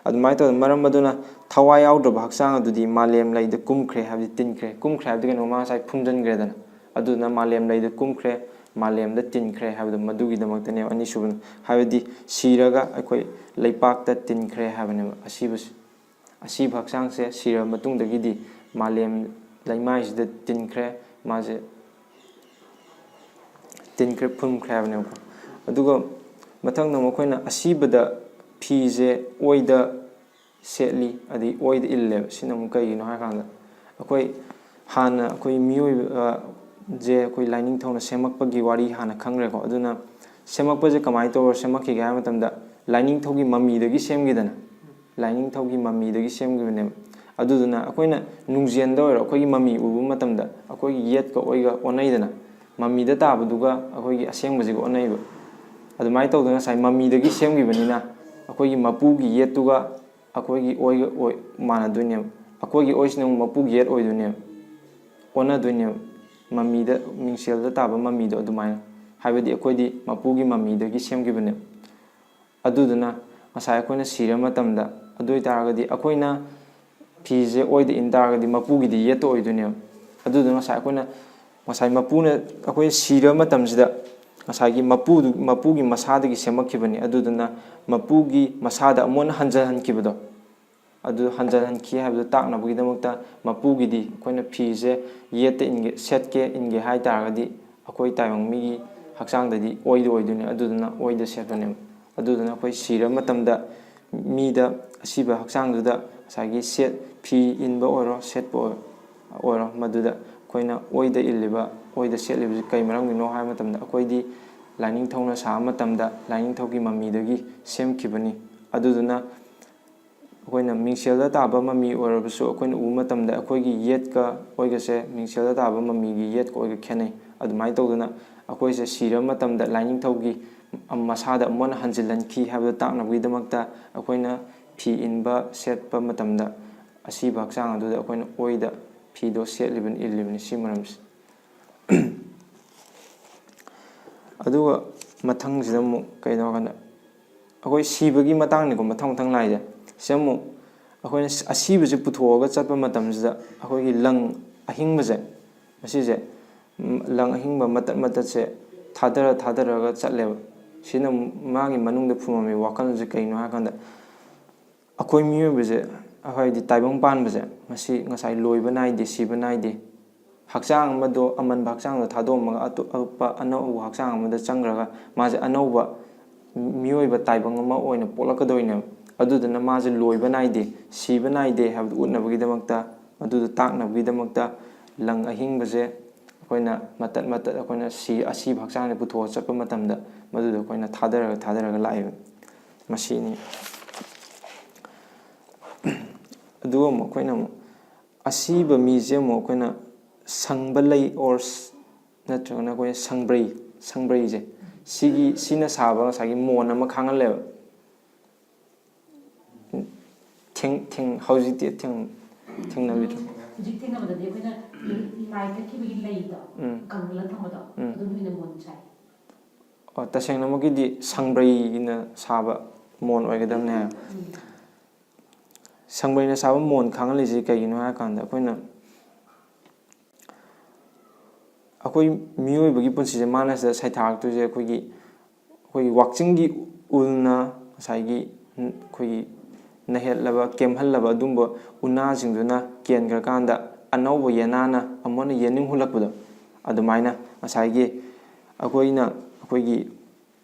ꯑꯗꯨꯃꯥꯏꯅ ꯇꯧꯗꯅ ꯃꯔꯝ ꯑꯗꯨꯅ ꯊꯋꯥꯏ ꯌꯥꯎꯗ꯭ꯔꯕ ꯍꯛꯆꯥꯡ ꯑꯗꯨꯗꯤ ꯃꯥꯂꯦꯝ ꯂꯩꯗ ꯀꯨꯝꯈ꯭ꯔꯦ, ꯍꯥꯏꯕꯗꯤ ꯇꯤꯟꯈ꯭ꯔꯦ꯫ ꯀꯨꯝꯈ꯭ꯔꯦ ꯍꯥꯏꯕꯗꯤ ꯀꯩꯅꯣ? ꯃꯥ ꯉꯁꯥꯏ ꯐꯨꯝꯖꯤꯟꯈ꯭ꯔꯦꯗꯅ꯫ ꯑꯗꯨꯗꯨꯅ ꯃꯥꯂꯦꯝ ꯂꯩꯗ ꯀꯨꯝꯈ꯭ꯔꯦ, ꯃꯥꯂꯦꯝꯗ ꯇꯤꯟꯈ꯭ꯔꯦ ꯍꯥꯏꯕꯗꯣ ꯃꯗꯨꯒꯤꯗꯃꯛꯇꯅꯦꯕ꯫ ꯑꯅꯤꯁꯨꯕꯅ ꯍꯥꯏꯕꯗꯤ ꯁꯤꯔꯒ ꯑꯩꯈꯣꯏ ꯂꯩꯄꯥꯛꯇ ꯇꯤꯟꯈ꯭ꯔꯦ ꯍꯥꯏꯕꯅꯦꯕ ꯑꯁꯤꯕꯁꯦ꯫ ꯑꯁꯤꯕ ꯍꯛꯆꯥꯡꯁꯦ ꯁꯤꯔꯕ ꯃꯇꯨꯡꯗꯒꯤꯗꯤ ꯃꯥꯂꯦꯝ ꯂꯩꯃꯥꯏꯁꯤꯗ ꯇꯤꯟꯈ꯭ꯔꯦ, ꯃꯥꯁꯦ ꯇꯤꯟꯈ꯭ꯔꯦ, ꯐꯨꯝꯈ꯭ꯔꯦ ꯍꯥꯏꯕꯅꯦꯕꯀꯣ꯫ ꯑꯗꯨꯒ ꯃꯊꯪꯗ ꯃꯈꯣꯏꯅ ꯑꯁꯤꯕꯗ ꯐꯤꯁꯦ ꯑꯣꯏꯗ ꯁꯦꯠꯂꯤ, ꯑꯗꯩ ꯑꯣꯏꯗ ꯏꯜꯂꯦꯕ꯫ ꯁꯤꯅ ꯑꯃꯨꯛ ꯀꯩꯒꯤꯅꯣ ꯍꯥꯏꯔꯀꯥꯟꯗ, ꯑꯩꯈꯣꯏ ꯍꯥꯟꯅ ꯑꯩꯈꯣꯏ ꯃꯤꯑꯣꯏꯕꯁꯦ ꯑꯩꯈꯣꯏ ꯂꯥꯏꯅꯤꯡꯊꯧꯅ ꯁꯦꯝꯃꯛꯄꯒꯤ ꯋꯥꯔꯤ ꯍꯥꯟꯅ ꯈꯪꯈ꯭ꯔꯦꯀꯣ꯫ ꯑꯗꯨꯅ ꯁꯦꯝꯃꯛꯄꯁꯦ ꯀꯃꯥꯏꯅ ꯇꯧꯔ ꯁꯦꯝꯃꯛꯈꯤꯒꯦ ꯍꯥꯏꯕ ꯃꯇꯝꯗ, ꯂꯥꯏꯅꯤꯡꯊꯧꯒꯤ ꯃꯃꯤꯗꯒꯤ ꯁꯦꯝꯈꯤꯗꯅ, ꯂꯥꯏꯅꯤꯡꯊꯧꯒꯤ ꯃꯃꯤꯗꯒꯤ ꯁꯦꯝꯈꯤꯕꯅꯦꯕ꯫ ꯑꯗꯨꯗꯨꯅ ꯑꯩꯈꯣꯏꯅ ꯅꯨꯡꯖꯦꯟꯗ ꯑꯣꯏꯔꯣ, ꯑꯩꯈꯣꯏꯒꯤ ꯃꯃꯤ ꯎꯕ ꯃꯇꯝꯗ ꯑꯩꯈꯣꯏꯒꯤ ꯌꯦꯠꯀ ꯑꯣꯏꯒ ꯑꯣꯟꯅꯩꯗꯅ, ꯃꯃꯤꯗ ꯇꯥꯕꯗꯨꯒ ꯑꯩꯈꯣꯏꯒꯤ ꯑꯁꯦꯡꯕꯁꯤꯒ ꯑꯣꯟꯅꯩꯕ꯫ ꯑꯗꯨꯃꯥꯏꯅ ꯇꯧꯗꯅ ꯉꯁꯥꯏ ꯃꯃꯤꯗꯒꯤ ꯁꯦꯝꯈꯤꯕꯅꯤꯅ, ꯑꯩꯈꯣꯏꯒꯤ ꯃꯄꯨꯒꯤ ꯌꯦꯠꯇꯨꯒ ꯑꯩꯈꯣꯏꯒꯤ ꯑꯣꯏꯒ ꯑꯣꯏ ꯃꯥꯟꯅꯗꯣꯏꯅꯦꯕ꯫ ꯑꯩꯈꯣꯏꯒꯤ ꯑꯣꯏꯁꯤꯅ ꯑꯃꯨꯛ ꯃꯄꯨꯒꯤ ꯌꯦꯠ ꯑꯣꯏꯗꯣꯏꯅꯦꯕ, ꯑꯣꯟꯅꯗꯣꯏꯅꯦꯕ꯫ ꯃꯃꯤꯗ, ꯃꯤꯡꯁꯦꯜꯗ ꯇꯥꯕ ꯃꯃꯤꯗꯣ ꯑꯗꯨꯃꯥꯏꯅ, ꯍꯥꯏꯕꯗꯤ ꯑꯩꯈꯣꯏꯗꯤ ꯃꯄꯨꯒꯤ ꯃꯃꯤꯗꯒꯤ ꯁꯦꯝꯈꯤꯕꯅꯦꯕ꯫ ꯑꯗꯨꯗꯨꯅ ꯉꯁꯥꯏ ꯑꯩꯈꯣꯏꯅ ꯁꯤꯔ ꯃꯇꯝꯗ, ꯑꯗꯨ ꯑꯣꯏꯇꯥꯔꯒꯗꯤ ꯑꯩꯈꯣꯏꯅ ꯐꯤꯁꯦ ꯑꯣꯏꯗ ꯏꯟ ꯇꯥꯔꯒꯗꯤ ꯃꯄꯨꯒꯤꯗꯤ ꯌꯦꯠꯇ ꯑꯣꯏꯗꯣꯏꯅꯦꯕ꯫ ꯑꯗꯨꯗꯨꯅ ꯉꯁꯥꯏ ꯑꯩꯈꯣꯏꯅ, ꯉꯁꯥꯏ ꯃꯄꯨꯅ, ꯑꯩꯈꯣꯏ ꯁꯤꯔ ꯃꯇꯝꯁꯤꯗ ꯉꯁꯥꯏꯒꯤ ꯃꯄꯨꯗꯨ, ꯃꯄꯨꯒꯤ ꯃꯁꯥꯗꯒꯤ ꯁꯦꯝꯃꯛꯈꯤꯕꯅꯤ꯫ ꯑꯗꯨꯗꯨꯅ ꯃꯄꯨꯒꯤ ꯃꯁꯥꯗ ꯑꯃꯨꯛ ꯍꯟꯅ ꯍꯟꯖꯤꯟꯍꯟꯈꯤꯕꯗꯣ, ꯑꯗꯨ ꯍꯟꯖꯤꯟꯍꯟꯈꯤ ꯍꯥꯏꯕꯗꯨ ꯇꯥꯛꯅꯕꯒꯤꯗꯃꯛꯇ ꯃꯄꯨꯒꯤꯗꯤ ꯑꯩꯈꯣꯏꯅ ꯐꯤꯁꯦ ꯌꯦꯠꯇ ꯏꯟꯒꯦ, ꯁꯦꯠꯀꯦ, ꯏꯟꯒꯦ ꯍꯥꯏ ꯇꯥꯔꯒꯗꯤ ꯑꯩꯈꯣꯏ ꯇꯥꯏꯕꯪ ꯃꯤꯒꯤ ꯍꯛꯆꯥꯡꯗꯗꯤ ꯑꯣꯏꯗ ꯑꯣꯏꯗꯣꯏꯅꯦ꯫ ꯑꯗꯨꯗꯨꯅ ꯑꯣꯏꯗ ꯁꯦꯠꯄꯅꯦꯕ꯫ ꯑꯗꯨꯗꯨꯅ ꯑꯩꯈꯣꯏ ꯁꯤꯔ ꯃꯇꯝꯗ ꯃꯤꯗ, ꯑꯁꯤꯕ ꯍꯛꯆꯥꯡꯗꯨꯗ ꯉꯁꯥꯏꯒꯤ ꯁꯦꯠ-, ꯐꯤ ꯏꯟꯕ ꯑꯣꯏꯔꯣ, ꯁꯦꯠꯄ ꯑꯣꯏ-, ꯑꯣꯏꯔꯣ, ꯃꯗꯨꯗ ꯑꯩꯈꯣꯏꯅ ꯑꯣꯏꯗ ꯏꯜꯂꯤꯕ, ꯑꯣꯏꯗ ꯁꯦꯠꯂꯤꯕꯁꯤ ꯀꯩ ꯃꯔꯝꯒꯤꯅꯣ ꯍꯥꯏꯕ ꯃꯇꯝꯗ, ꯑꯩꯈꯣꯏꯗꯤ ꯂꯥꯏꯅꯤꯡꯊꯧꯅ ꯁꯥꯕ ꯃꯇꯝꯗ ꯂꯥꯏꯅꯤꯡꯊꯧꯒꯤ ꯃꯃꯤꯗꯒꯤ ꯁꯦꯝꯈꯤꯕꯅꯤ꯫ ꯑꯗꯨꯗꯨꯅ ꯑꯩꯈꯣꯏꯅ ꯃꯤꯡꯁꯦꯜꯗ ꯇꯥꯕ ꯃꯃꯤ ꯑꯣꯏꯔꯕꯁꯨ, ꯑꯩꯈꯣꯏꯅ ꯎꯕ ꯃꯇꯝꯗ ꯑꯩꯈꯣꯏꯒꯤ ꯌꯦꯠꯀ ꯑꯣꯏꯒꯁꯦ, ꯃꯤꯡꯁꯦꯜꯗ ꯇꯥꯕ ꯃꯃꯤꯒꯤ ꯌꯦꯠꯀ ꯑꯣꯏꯒ ꯈꯦꯠꯅꯩ꯫ ꯑꯗꯨꯃꯥꯏꯅ ꯇꯧꯗꯅ ꯑꯩꯈꯣꯏꯁꯦ ꯁꯤꯔꯕ ꯃꯇꯝꯗ ꯂꯥꯏꯅꯤꯡꯊꯧꯒꯤ ꯃꯁꯥꯗ ꯑꯃꯨꯛ ꯍꯟꯅ ꯍꯟꯖꯤꯜꯍꯟꯈꯤ ꯍꯥꯏꯕꯗꯨ ꯇꯥꯛꯅꯕꯒꯤꯗꯃꯛꯇ ꯑꯩꯈꯣꯏꯅ ꯐꯤ ꯏꯟꯕ ꯁꯦꯠꯄ ꯃꯇꯝꯗ ꯑꯁꯤꯕ ꯍꯛꯆꯥꯡ ꯑꯗꯨꯗ ꯑꯩꯈꯣꯏꯅ ꯑꯣꯏꯗ ꯐꯤꯗꯣ ꯁꯦꯠꯂꯤꯕꯅꯤ, ꯏꯜꯂꯤꯕꯅꯤ꯫ ꯁꯤ ꯃꯔꯝꯁꯦ꯫ ꯑꯗꯨꯒ ꯃꯊꯪꯁꯤꯗ ꯑꯃꯨꯛ ꯀꯩꯅꯣ ꯍꯥꯏꯀꯥꯟꯗ, ꯑꯩꯈꯣꯏ ꯁꯤꯕꯒꯤ ꯃꯇꯥꯡꯅꯤꯀꯣ, ꯃꯊꯪ ꯃꯊꯪ ꯂꯥꯛꯏꯁꯦ꯫ ꯁꯤ ꯑꯃꯨꯛ ꯑꯩꯈꯣꯏꯅ ꯑꯁꯤꯕꯁꯦ ꯄꯨꯊꯣꯛꯑꯒ ꯆꯠꯄ ꯃꯇꯝꯁꯤꯗ ꯑꯩꯈꯣꯏꯒꯤ ꯂꯪ ꯑꯍꯤꯡꯕꯁꯦ, ꯃꯁꯤꯁꯦ, ꯎꯝ, ꯂꯪ ꯑꯍꯤꯡꯕ ꯃꯇꯠ ꯃꯇꯠꯁꯦ ꯊꯥꯗꯔ ꯊꯥꯗꯔꯒ ꯆꯠꯂꯦꯕ꯫ ꯁꯤꯅ ꯃꯥꯒꯤ ꯃꯅꯨꯡꯗ ꯐꯨꯝꯃꯝꯃꯤ ꯋꯥꯈꯜꯁꯦ ꯀꯩꯅꯣ ꯍꯥꯏꯀꯥꯟꯗ, ꯑꯩꯈꯣꯏ ꯃꯤꯑꯣꯏꯕꯁꯦ, ꯍꯥꯏꯗꯤ ꯇꯥꯏꯕꯪ ꯄꯥꯟꯕꯁꯦ, ꯃꯁꯤ ꯉꯁꯥꯏ ꯂꯣꯏꯕ ꯅꯥꯏꯗꯦ, ꯁꯤꯕ ꯅꯥꯏꯗꯦ꯫ ꯍꯛꯆꯥꯡ ꯑꯃꯗꯣ, ꯑꯃꯟꯕ ꯍꯛꯆꯥꯡꯗꯣ ꯊꯥꯗꯣꯛꯑꯝꯃꯒ ꯑꯇꯣꯞꯄ ꯑꯅꯧꯕ ꯍꯛꯆꯥꯡ ꯑꯃꯗ ꯆꯪꯈ꯭ꯔꯒ ꯃꯥꯁꯦ ꯑꯅꯧꯕ ꯃꯤꯑꯣꯏꯕ ꯇꯥꯏꯕꯪ ꯑꯃ ꯑꯣꯏꯅ ꯄꯣꯛꯂꯛꯀꯗꯣꯏꯅꯦꯕ꯫ ꯑꯗꯨꯗꯨꯅ ꯃꯥꯁꯦ ꯂꯣꯏꯕ ꯅꯥꯏꯗꯦ, ꯁꯤꯕ ꯅꯥꯏꯗꯦ ꯍꯥꯏꯕꯗꯨ ꯎꯠꯅꯕꯒꯤꯗꯃꯛꯇ, ꯃꯗꯨꯗꯣ ꯇꯥꯛꯅꯕꯒꯤꯗꯃꯛꯇ ꯂꯪ ꯑꯍꯤꯡꯕꯁꯦ ꯑꯩꯈꯣꯏꯅ ꯃꯇꯠ ꯃꯇꯠ ꯑꯩꯈꯣꯏꯅ ꯁꯤ ꯑꯁꯤꯕ ꯍꯛꯆꯥꯡꯁꯦ ꯄꯨꯊꯣꯛꯑ ꯆꯠꯄ ꯃꯇꯝꯗ ꯃꯗꯨꯗꯣ ꯑꯩꯈꯣꯏꯅ ꯊꯥꯗꯔꯒ ꯊꯥꯗꯔꯒ ꯂꯥꯛꯑꯦꯕ꯫ ꯃꯁꯤꯅꯤ꯫ ꯑꯗꯨꯒ ꯑꯃꯨꯛ ꯑꯩꯈꯣꯏꯅ ꯑꯃꯨꯛ ꯑꯁꯤꯕ ꯃꯤꯁꯦ ꯑꯃꯨꯛ ꯑꯩꯈꯣꯏꯅ ꯁꯪꯕ ꯂꯩ ꯑꯣꯔ ꯅꯠꯇ꯭ꯔꯒꯅ ꯑꯩꯈꯣꯏꯅ ꯁꯪꯕ꯭ꯔꯩ, ꯁꯪꯕ꯭ꯔꯩꯁꯦ ꯁꯤꯒꯤ, ꯁꯤꯅ ꯁꯥꯕ ꯉꯁꯥꯏꯒꯤ ꯃꯣꯟ ꯑꯃ ꯈꯥꯡꯍꯜꯂꯦꯕ꯫ ꯊꯦꯡ ꯊꯦꯡ ꯍꯧꯖꯤꯛꯇꯤ ꯊꯦꯡ ꯊꯦꯡꯅꯕꯤꯗ꯭ꯔꯣ? ꯍꯧꯖꯤꯛ ꯊꯦꯡꯅꯕꯗꯗꯤ ꯑꯩꯈꯣꯏꯅ ꯂꯥꯏ ꯀꯠꯈꯤꯕꯒꯤ ꯂꯩꯗꯣ ꯎꯝ꯫ ꯀꯪꯍꯜꯂ ꯊꯝꯕꯗꯣ ꯎꯝ꯫ ꯑꯗꯨꯝ ꯑꯣꯏꯅ ꯃꯣꯟ ꯁꯥꯏ꯫ ꯑꯣ, ꯇꯁꯦꯡꯅꯃꯛꯀꯤꯗꯤ ꯁꯪꯕ꯭ꯔꯩꯅ ꯁꯥꯕ ꯃꯣꯟ ꯑꯣꯏꯒꯗꯕꯅꯦ ꯍꯥꯏ꯫ ꯎꯝ꯫ ꯁꯪꯕ꯭ꯔꯩꯅ ꯁꯥꯕ ꯃꯣꯟ ꯈꯥꯡꯍꯜꯂꯤꯁꯤ ꯀꯩꯒꯤꯅꯣ ꯍꯥꯏꯔꯀꯥꯟꯗ ꯑꯩꯈꯣꯏꯅ, ꯑꯩꯈꯣꯏ ꯃꯤꯑꯣꯏꯕꯒꯤ ꯄꯨꯟꯁꯤꯁꯦ ꯃꯥꯅ ꯁꯤꯗ ꯁꯩꯊꯥꯔꯛꯇꯣꯏꯁꯦ ꯑꯩꯈꯣꯏꯒꯤ, ꯑꯩꯈꯣꯏꯒꯤ ꯋꯥꯛꯆꯤꯡꯒꯤ ꯎꯜꯅ ꯉꯁꯥꯏꯒꯤ ꯑꯩꯈꯣꯏꯒꯤ ꯅꯩꯍꯠꯂꯕ, ꯀꯦꯝꯍꯜꯂꯕ ꯑꯗꯨꯝꯕ ꯎꯅꯥꯁꯤꯡꯗꯨꯅ ꯀꯦꯟꯈ꯭ꯔꯀꯥꯟꯗ ꯑꯅꯧꯕ ꯌꯦꯅꯥꯅ ꯑꯃꯨꯛ ꯍꯟꯅ ꯌꯦꯅꯤꯡ ꯍꯨꯜꯂꯛꯄꯗꯣ, ꯑꯗꯨꯃꯥꯏꯅ ꯉꯁꯥꯏꯒꯤ ꯑꯩꯈꯣꯏꯅ, ꯑꯩꯈꯣꯏꯒꯤ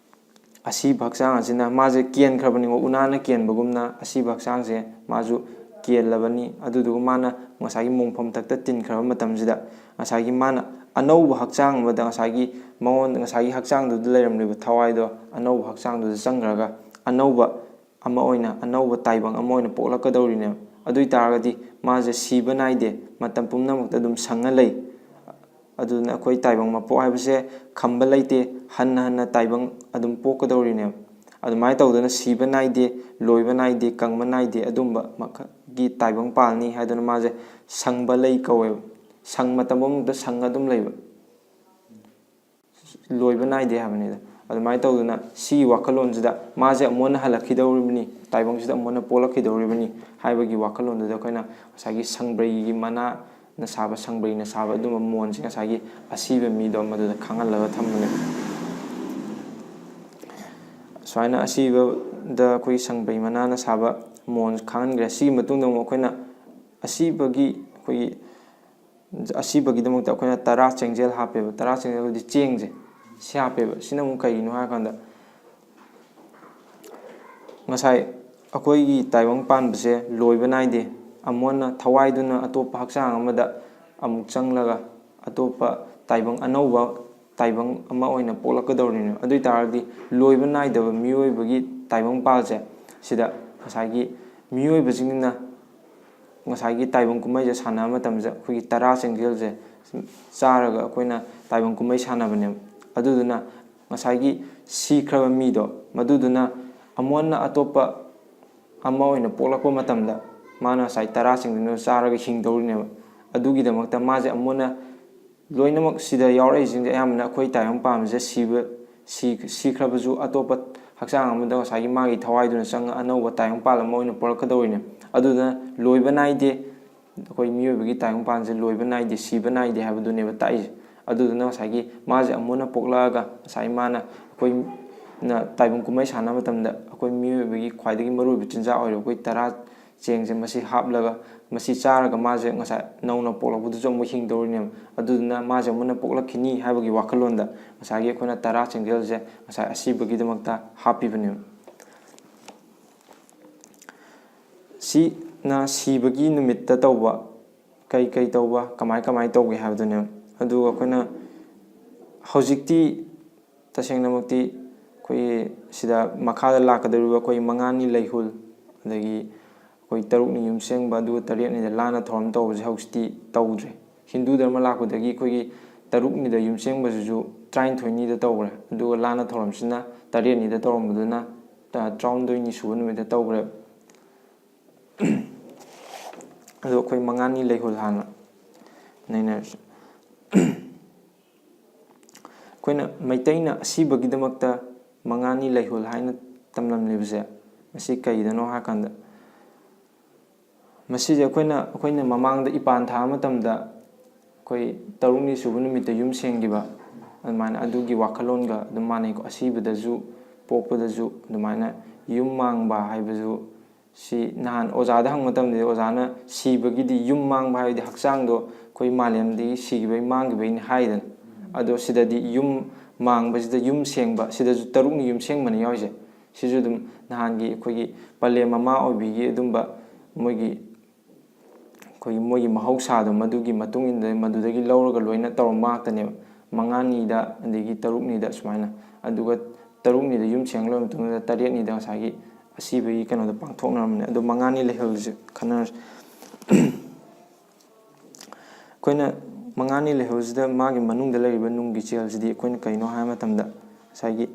ꯑꯁꯤꯕ ꯍꯛꯆꯥꯡ ꯑꯁꯤꯅ ꯃꯥꯁꯦ ꯀꯦꯟꯈ꯭ꯔꯕꯅꯤꯀꯣ, ꯎꯅꯥꯅ ꯀꯦꯟꯕꯒꯨꯝꯅ ꯑꯁꯤꯕ ꯍꯛꯆꯥꯡꯁꯦ ꯃꯥꯁꯨ ꯀꯦꯜꯂꯕꯅꯤ꯫ ꯑꯗꯨꯗꯨꯒ ꯃꯥꯅ ꯉꯁꯥꯏꯒꯤ ꯃꯣꯟ ꯃꯊꯛꯇ ꯇꯤꯟꯈ꯭ꯔꯕ ꯃꯇꯝꯁꯤꯗ ꯉꯁꯥꯏꯒꯤ ꯃꯥꯅ ꯑꯅꯧꯕ ꯍꯛꯆꯥꯡ ꯑꯃꯗ ꯉꯁꯥꯏꯒꯤ ꯃꯉꯣꯟꯗ, ꯉꯁꯥꯏꯒꯤ ꯍꯛꯆꯥꯡꯗꯨꯗ ꯂꯩꯔꯝꯂꯤꯕ ꯊꯋꯥꯏꯗꯣ ꯑꯅꯧꯕ ꯍꯛꯆꯥꯡꯗꯨꯗ ꯆꯪꯈ꯭ꯔꯒ ꯑꯅꯧꯕ ꯑꯃ ꯑꯣꯏꯅ, ꯑꯅꯧꯕ ꯇꯥꯏꯕꯪ ꯑꯃ ꯑꯣꯏꯅ ꯄꯣꯛꯂꯛꯀꯗꯧꯔꯤꯅꯦꯕ꯫ ꯑꯗꯨ ꯑꯣꯏ ꯇꯥꯔꯒꯗꯤ ꯃꯥꯁꯦ ꯁꯤꯕ ꯅꯥꯏꯗꯦ, ꯃꯇꯝ ꯄꯨꯝꯅꯃꯛꯇ ꯑꯗꯨꯝ ꯁꯪꯉ ꯂꯩ꯫ ꯑꯗꯨꯅ ꯑꯩꯈꯣꯏ ꯇꯥꯏꯕꯪ ꯃꯄꯣꯛ ꯍꯥꯏꯕꯁꯦ ꯈꯝꯕ ꯂꯩꯇꯦ, ꯍꯟꯅ ꯍꯟꯅ ꯇꯥꯏꯕꯪ ꯑꯗꯨꯝ ꯄꯣꯛꯀꯗꯧꯔꯤꯅꯦꯕ꯫ ꯑꯗꯨꯃꯥꯏꯅ ꯇꯧꯗꯅ ꯁꯤꯕ ꯅꯥꯏꯗꯦ, ꯂꯣꯏꯕ ꯅꯥꯏꯗꯦ, ꯀꯪꯕ ꯅꯥꯏꯗꯦ, ꯑꯗꯨꯝꯕ ꯃꯈꯜꯒꯤ ꯇꯥꯏꯕꯪ ꯄꯥꯜꯅꯤ ꯍꯥꯏꯗꯨꯅ ꯃꯥꯁꯦ ꯁꯪꯕ ꯂꯩ ꯀꯧꯋꯦꯕ꯫ ꯁꯪ ꯃꯇꯝ ꯄꯨꯝꯅꯃꯛꯇ ꯁꯪꯉ ꯑꯗꯨꯝ ꯂꯩꯕ꯫ ꯂꯣꯏꯕ ꯅꯥꯏꯗꯦ ꯍꯥꯏꯕꯅꯤꯗ꯫ ꯑꯗꯨꯃꯥꯏꯅ ꯇꯧꯗꯅ ꯁꯤꯒꯤ ꯋꯥꯈꯜꯂꯣꯟꯁꯤꯗ ꯃꯥꯁꯦ ꯑꯃꯨꯛ ꯍꯟꯅ ꯍꯜꯂꯛꯈꯤꯗꯧꯔꯤꯕꯅꯤ, ꯇꯥꯏꯕꯪꯁꯤꯗ ꯑꯃꯨꯛ ꯍꯟꯅ ꯄꯣꯛꯂꯛꯈꯤꯗꯧꯔꯤꯕꯅꯤ ꯍꯥꯏꯕꯒꯤ ꯋꯥꯈꯜꯂꯣꯟꯗꯨꯗ ꯑꯩꯈꯣꯏꯅ ꯉꯁꯥꯏꯒꯤ ꯁꯪꯕ꯭ꯔꯩꯒꯤ ꯃꯅꯥꯅ ꯁꯥꯕ, ꯁꯪꯕ꯭ꯔꯩꯅ ꯁꯥꯕ ꯑꯗꯨꯝꯕ ꯃꯣꯟꯁꯦ ꯉꯁꯥꯏꯒꯤ ꯑꯁꯤꯕ ꯃꯤꯗꯣ ꯃꯗꯨꯗ ꯈꯥꯡꯍꯜꯂꯒ ꯊꯝꯕꯅꯦ꯫ ꯁꯨꯃꯥꯏꯅ ꯑꯁꯤꯕꯗ ꯑꯩꯈꯣꯏꯒꯤ ꯁꯪꯕ꯭ꯔꯩ ꯃꯅꯥꯅ ꯁꯥꯕ ꯃꯣꯟ ꯈꯥꯡꯍꯟꯈ꯭ꯔꯦ꯫ ꯁꯤꯒꯤ ꯃꯇꯨꯡꯗ ꯑꯃꯨꯛ ꯑꯩꯈꯣꯏꯅ ꯑꯁꯤꯕꯒꯤ, ꯑꯩꯈꯣꯏꯒꯤ ꯑꯁꯤꯕꯒꯤꯗꯃꯛꯇ ꯑꯩꯈꯣꯏꯅ ꯇꯔꯥ ꯆꯦꯡꯖꯦꯜ ꯍꯥꯞꯄꯦꯕ꯫ ꯇꯔꯥ ꯆꯦꯡꯖꯦꯜ ꯍꯥꯏꯗꯤ ꯆꯦꯡꯁꯦ, ꯁꯤ ꯍꯥꯞꯄꯦꯕ꯫ ꯁꯤꯅ ꯑꯃꯨꯛ ꯀꯩꯒꯤꯅꯣ ꯍꯥꯏꯔꯀꯥꯟꯗ, ꯉꯁꯥꯏ ꯑꯩꯈꯣꯏꯒꯤ ꯇꯥꯏꯕꯪ ꯄꯥꯟꯕꯁꯦ ꯂꯣꯏꯕ ꯅꯥꯏꯗꯦ꯫ ꯑꯃꯨꯛ ꯍꯟꯅ ꯊꯋꯥꯏꯗꯨꯅ ꯑꯇꯣꯞꯄ ꯍꯛꯆꯥꯡ ꯑꯃꯗ ꯑꯃꯨꯛ ꯆꯪꯂꯒ ꯑꯇꯣꯞꯄ ꯇꯥꯏꯕꯪ ꯑꯅꯧꯕ ꯇꯥꯏꯕꯪ ꯑꯃ ꯑꯣꯏꯅ ꯄꯣꯛꯂꯛꯀꯗꯧꯔꯤꯅꯦ꯫ ꯑꯗꯨ ꯑꯣꯏ ꯇꯥꯔꯒꯗꯤ ꯂꯣꯏꯕ ꯅꯥꯏꯗꯕ ꯃꯤꯑꯣꯏꯕꯒꯤ ꯇꯥꯏꯕꯪ ꯄꯥꯜꯁꯦ ꯁꯤꯗ ꯉꯁꯥꯏꯒꯤ ꯃꯤꯑꯣꯏꯕꯁꯤꯡꯅ ꯉꯁꯥꯏꯒꯤ ꯇꯥꯏꯕꯪ ꯀꯨꯝꯍꯩꯁꯦ ꯁꯥꯟꯅꯕ ꯃꯇꯝꯁꯤꯗ ꯑꯩꯈꯣꯏꯒꯤ ꯇꯔꯥ ꯆꯦꯡꯖꯦꯜꯁꯦ ꯆꯥꯔꯒ ꯑꯩꯈꯣꯏꯅ ꯇꯥꯏꯕꯪ ꯀꯨꯝꯍꯩ ꯁꯥꯟꯅꯕꯅꯦꯕ꯫ ꯑꯗꯨꯗꯨꯅ ꯉꯁꯥꯏꯒꯤ ꯁꯤꯈ꯭ꯔꯕ ꯃꯤꯗꯣ ꯃꯗꯨꯗꯨꯅ ꯑꯃꯨꯛ ꯍꯟꯅ ꯑꯇꯣꯞꯄ ꯑꯃ ꯑꯣꯏꯅ ꯄꯣꯛꯂꯛꯄ ꯃꯇꯝꯗ ꯃꯥꯅ ꯉꯁꯥꯏ ꯇꯔꯥ ꯆꯦꯡꯖꯦꯜꯗꯣ ꯆꯥꯔꯒ ꯍꯤꯡꯗꯧꯔꯤꯅꯦꯕ꯫ ꯑꯗꯨꯒꯤꯗꯃꯛꯇ ꯃꯥꯁꯦ ꯑꯃꯨꯛ ꯍꯟꯅ ꯂꯣꯏꯅꯃꯛ ꯁꯤꯗ ꯌꯥꯎꯔꯛꯏꯁꯤꯡꯁꯦ ꯑꯌꯥꯝꯕꯅ ꯑꯩꯈꯣꯏ ꯇꯥꯏꯕꯪ ꯄꯥꯟꯕꯁꯦ ꯁꯤꯕ ꯁꯤ ꯁꯤꯈ꯭ꯔꯕꯁꯨ ꯑꯇꯣꯞꯄ ꯍꯛꯆꯥꯡ ꯑꯃꯗ ꯉꯁꯥꯏꯒꯤ ꯃꯥꯒꯤ ꯊꯋꯥꯏꯗꯨꯅ ꯆꯪꯉ ꯑꯅꯧꯕ ꯇꯥꯏꯕꯪ ꯄꯥꯟ ꯑꯃ ꯑꯣꯏꯅ ꯄꯣꯛꯂꯛꯀꯗꯧꯔꯤꯅꯦ꯫ ꯑꯗꯨꯗꯨꯅ ꯂꯣꯏꯕ ꯅꯥꯏꯗꯦ꯫ ꯑꯩꯈꯣꯏ ꯃꯤꯑꯣꯏꯕꯒꯤ ꯇꯥꯏꯕꯪ ꯄꯥꯟꯁꯦ ꯂꯣꯏꯕ ꯅꯥꯏꯗꯦ, ꯁꯤꯕ ꯅꯥꯏꯗꯦ ꯍꯥꯏꯕꯗꯨꯅꯦꯕ ꯇꯥꯛꯏꯁꯦ꯫ ꯑꯗꯨꯗꯨꯅ ꯉꯁꯥꯏꯒꯤ ꯃꯥꯁꯦ ꯑꯃꯨꯛ ꯍꯟꯅ ꯄꯣꯛꯂꯛꯑꯒ ꯉꯁꯥꯏ ꯃꯥꯅ ꯑꯩꯈꯣꯏꯅ ꯇꯥꯏꯕꯪ ꯀꯨꯝꯍꯩ ꯁꯥꯟꯅꯕ ꯃꯇꯝꯗ ꯑꯩꯈꯣꯏ ꯃꯤꯑꯣꯏꯕꯒꯤ ꯈ꯭ꯋꯥꯏꯗꯒꯤ ꯃꯔꯨꯑꯣꯏꯕ ꯆꯤꯟꯖꯥꯛ ꯑꯣꯏꯔꯤꯕ ꯑꯩꯈꯣꯏ ꯇꯔꯥ ꯆꯦꯡꯁꯦ ꯃꯁꯤ ꯍꯥꯞꯂꯒ ꯃꯁꯤ ꯆꯥꯔꯒ ꯃꯥꯁꯦ ꯉꯁꯥꯏ ꯅꯧꯅ ꯄꯣꯛꯂꯛꯄꯗꯨꯁꯨ ꯑꯃꯨꯛ ꯍꯤꯡꯗꯧꯔꯤꯅꯦꯕ꯫ ꯑꯗꯨꯗꯨꯅ ꯃꯥꯁꯦ ꯑꯃꯨꯛ ꯍꯟꯅ ꯄꯣꯛꯂꯛꯈꯤꯅꯤ ꯍꯥꯏꯕꯒꯤ ꯋꯥꯈꯜꯂꯣꯟꯗ ꯉꯁꯥꯏꯒꯤ ꯑꯩꯈꯣꯏꯅ ꯇꯔꯥ ꯆꯦꯡꯖꯦꯜꯁꯦ ꯉꯁꯥꯏ ꯑꯁꯤꯕꯒꯤꯗꯃꯛꯇ ꯍꯥꯞꯄꯤꯕꯅꯦꯕ꯫ ꯁꯤꯅ ꯁꯤꯕꯒꯤ ꯅꯨꯃꯤꯠꯇ ꯇꯧꯕ ꯀꯩ ꯀꯩ ꯇꯧꯕ, ꯀꯃꯥꯏ ꯀꯃꯥꯏ ꯇꯧꯒꯦ ꯍꯥꯏꯕꯗꯨꯅꯦꯕ꯫ ꯑꯗꯨꯒ ꯑꯩꯈꯣꯏꯅ ꯍꯧꯖꯤꯛꯇꯤ ꯇꯁꯦꯡꯅꯃꯛꯇꯤ ꯑꯩꯈꯣꯏꯒꯤ ꯁꯤꯗ ꯃꯈꯥꯗ ꯂꯥꯛꯀꯗꯧꯔꯤꯕ ꯑꯩꯈꯣꯏ ꯃꯉꯥꯅꯤ ꯂꯩꯍꯨꯜ, ꯑꯗꯒꯤ ꯑꯩꯈꯣꯏ ꯇꯔꯨꯛꯅꯤ ꯌꯨꯝ ꯁꯦꯡꯕ, ꯑꯗꯨꯒ ꯇꯔꯦꯠꯅꯤꯗ ꯂꯥꯟꯅ ꯊꯧꯔꯝ ꯇꯧꯕꯁꯦ ꯍꯧꯖꯤꯛꯇꯤ ꯇꯧꯗ꯭ꯔꯦ꯫ ꯍꯤꯟꯗꯨ ꯙꯔꯃ ꯂꯥꯛꯄꯗꯒꯤ ꯑꯩꯈꯣꯏꯒꯤ ꯇꯔꯨꯛꯅꯤꯗ ꯌꯨꯝ ꯁꯦꯡꯕꯁꯤꯁꯨ ꯇꯔꯥꯅꯤꯊꯣꯏꯅꯤꯗ ꯇꯧꯈ꯭ꯔꯦ, ꯑꯗꯨꯒ ꯂꯥꯟꯅ ꯊꯧꯔꯝꯁꯤꯅ ꯇꯔꯦꯠꯅꯤꯗ ꯇꯧꯔꯝꯕꯗꯨꯅ ꯇ-, ꯇꯔꯥꯍꯨꯝꯗꯣꯏꯅꯤ ꯁꯨꯕ ꯅꯨꯃꯤꯠꯇ ꯇꯧꯈ꯭ꯔꯦ꯫ ꯑꯗꯣ ꯑꯩꯈꯣꯏ ꯃꯉꯥꯅꯤ ꯂꯩꯍꯨꯜ ꯍꯥꯟꯅ ꯅꯩꯅꯔꯁꯤ꯫ ꯑꯩꯈꯣꯏꯅ ꯃꯩꯇꯩꯅ ꯑꯁꯤꯕꯒꯤꯗꯃꯛꯇ ꯃꯉꯥꯅꯤ ꯂꯩꯍꯨꯜ ꯍꯥꯏꯅ ꯇꯝꯂꯝꯂꯤꯕꯁꯦ ꯃꯁꯤ ꯀꯩꯗꯅꯣ ꯍꯥꯏꯀꯥꯟꯗ, ꯃꯁꯤꯁꯦ ꯑꯩꯈꯣꯏꯅ, ꯑꯩꯈꯣꯏꯅ ꯃꯃꯥꯡꯗ ꯏꯄꯥꯟ ꯊꯥꯕ ꯃꯇꯝꯗ ꯑꯩꯈꯣꯏ ꯇꯔꯨꯛꯅꯤ ꯁꯨꯕ ꯅꯨꯃꯤꯠꯇ ꯌꯨꯝ ꯁꯦꯡꯈꯤꯕ, ꯑꯗꯨꯃꯥꯏꯅ ꯑꯗꯨꯒꯤ ꯋꯥꯈꯜꯂꯣꯟꯒ ꯑꯗꯨꯝ ꯃꯥꯟꯅꯩꯀꯣ꯫ ꯑꯁꯤꯕꯗꯁꯨ ꯄꯣꯛꯄꯗꯁꯨ ꯑꯗꯨꯃꯥꯏꯅ ꯌꯨꯝ ꯃꯥꯡꯕ ꯍꯥꯏꯕꯁꯨ ꯁꯤ ꯅꯍꯥꯟ ꯑꯣꯖꯥꯗ ꯍꯪꯕ ꯃꯇꯝꯗꯗꯤ ꯑꯣꯖꯥꯅ ꯁꯤꯕꯒꯤꯗꯤ ꯌꯨꯝ ꯃꯥꯡꯕ ꯍꯥꯏꯕꯗꯤ ꯍꯛꯆꯥꯡꯗꯣ ꯑꯩꯈꯣꯏ ꯃꯥꯂꯦꯝꯗꯒꯤ ꯁꯤꯈꯤꯕꯒꯤ ꯃꯥꯡꯈꯤꯕꯒꯤꯅꯤ ꯍꯥꯏꯗꯅ꯫ ꯑꯗꯣ ꯁꯤꯗꯗꯤ ꯌꯨꯝ ꯃꯥꯡꯕꯁꯤꯗ ꯌꯨꯝ ꯁꯦꯡꯕ, ꯁꯤꯗꯁꯨ ꯇꯔꯨꯛꯅꯤ ꯌꯨꯝ ꯁꯦꯡꯕꯅꯤ ꯌꯥꯎꯔꯤꯁꯦ꯫ ꯁꯤꯁꯨ ꯑꯗꯨꯝ ꯅꯍꯥꯟꯒꯤ ꯑꯩꯈꯣꯏꯒꯤ ꯄꯂꯦꯝ ꯃꯃꯥ ꯑꯣꯏꯕꯤꯒꯤ ꯑꯗꯨꯝꯕ ꯃꯣꯏꯒꯤ, ꯑꯩꯈꯣꯏꯒꯤ ꯃꯣꯏꯒꯤ ꯃꯍꯧꯁꯥꯗꯣ, ꯃꯗꯨꯒꯤ ꯃꯇꯨꯡ ꯏꯟꯅ, ꯃꯗꯨꯗꯒꯤ ꯂꯧꯔꯒ ꯂꯣꯏꯅ ꯇꯧꯔꯝꯕ ꯉꯥꯛꯇꯅꯦꯕ꯫ ꯃꯉꯥꯅꯤꯗ, ꯑꯗꯒꯤ ꯇꯔꯨꯛꯅꯤꯗ ꯁꯨꯃꯥꯏꯅ, ꯑꯗꯨꯒ ꯇꯔꯨꯛꯅꯤꯗ ꯌꯨꯝ ꯁꯦꯡ ꯂꯣꯏꯔ ꯃꯇꯨꯡꯗ ꯇꯔꯦꯠꯅꯤꯗ ꯉꯁꯥꯏꯒꯤ ꯑꯁꯤꯕꯒꯤ ꯀꯩꯅꯣꯗꯣ ꯄꯥꯡꯊꯣꯛꯅꯔꯝꯕꯅꯦ꯫ ꯑꯗꯣ ꯃꯉꯥꯅꯤ ꯂꯩꯍꯜꯂꯁꯦ, ꯈꯟꯅꯔꯁꯦ꯫ ꯑꯩꯈꯣꯏꯅ ꯃꯉꯥꯅꯤ ꯂꯩꯍꯧꯁꯤꯗ ꯃꯥꯒꯤ ꯃꯅꯨꯡꯗ ꯂꯩꯔꯤꯕ ꯅꯨꯡꯒꯤ ꯆꯦꯜꯁꯤꯗꯤ ꯑꯩꯈꯣꯏꯅ ꯀꯩꯅꯣ ꯍꯥꯏꯕ ꯃꯇꯝꯗ, ꯉꯁꯥꯏꯒꯤ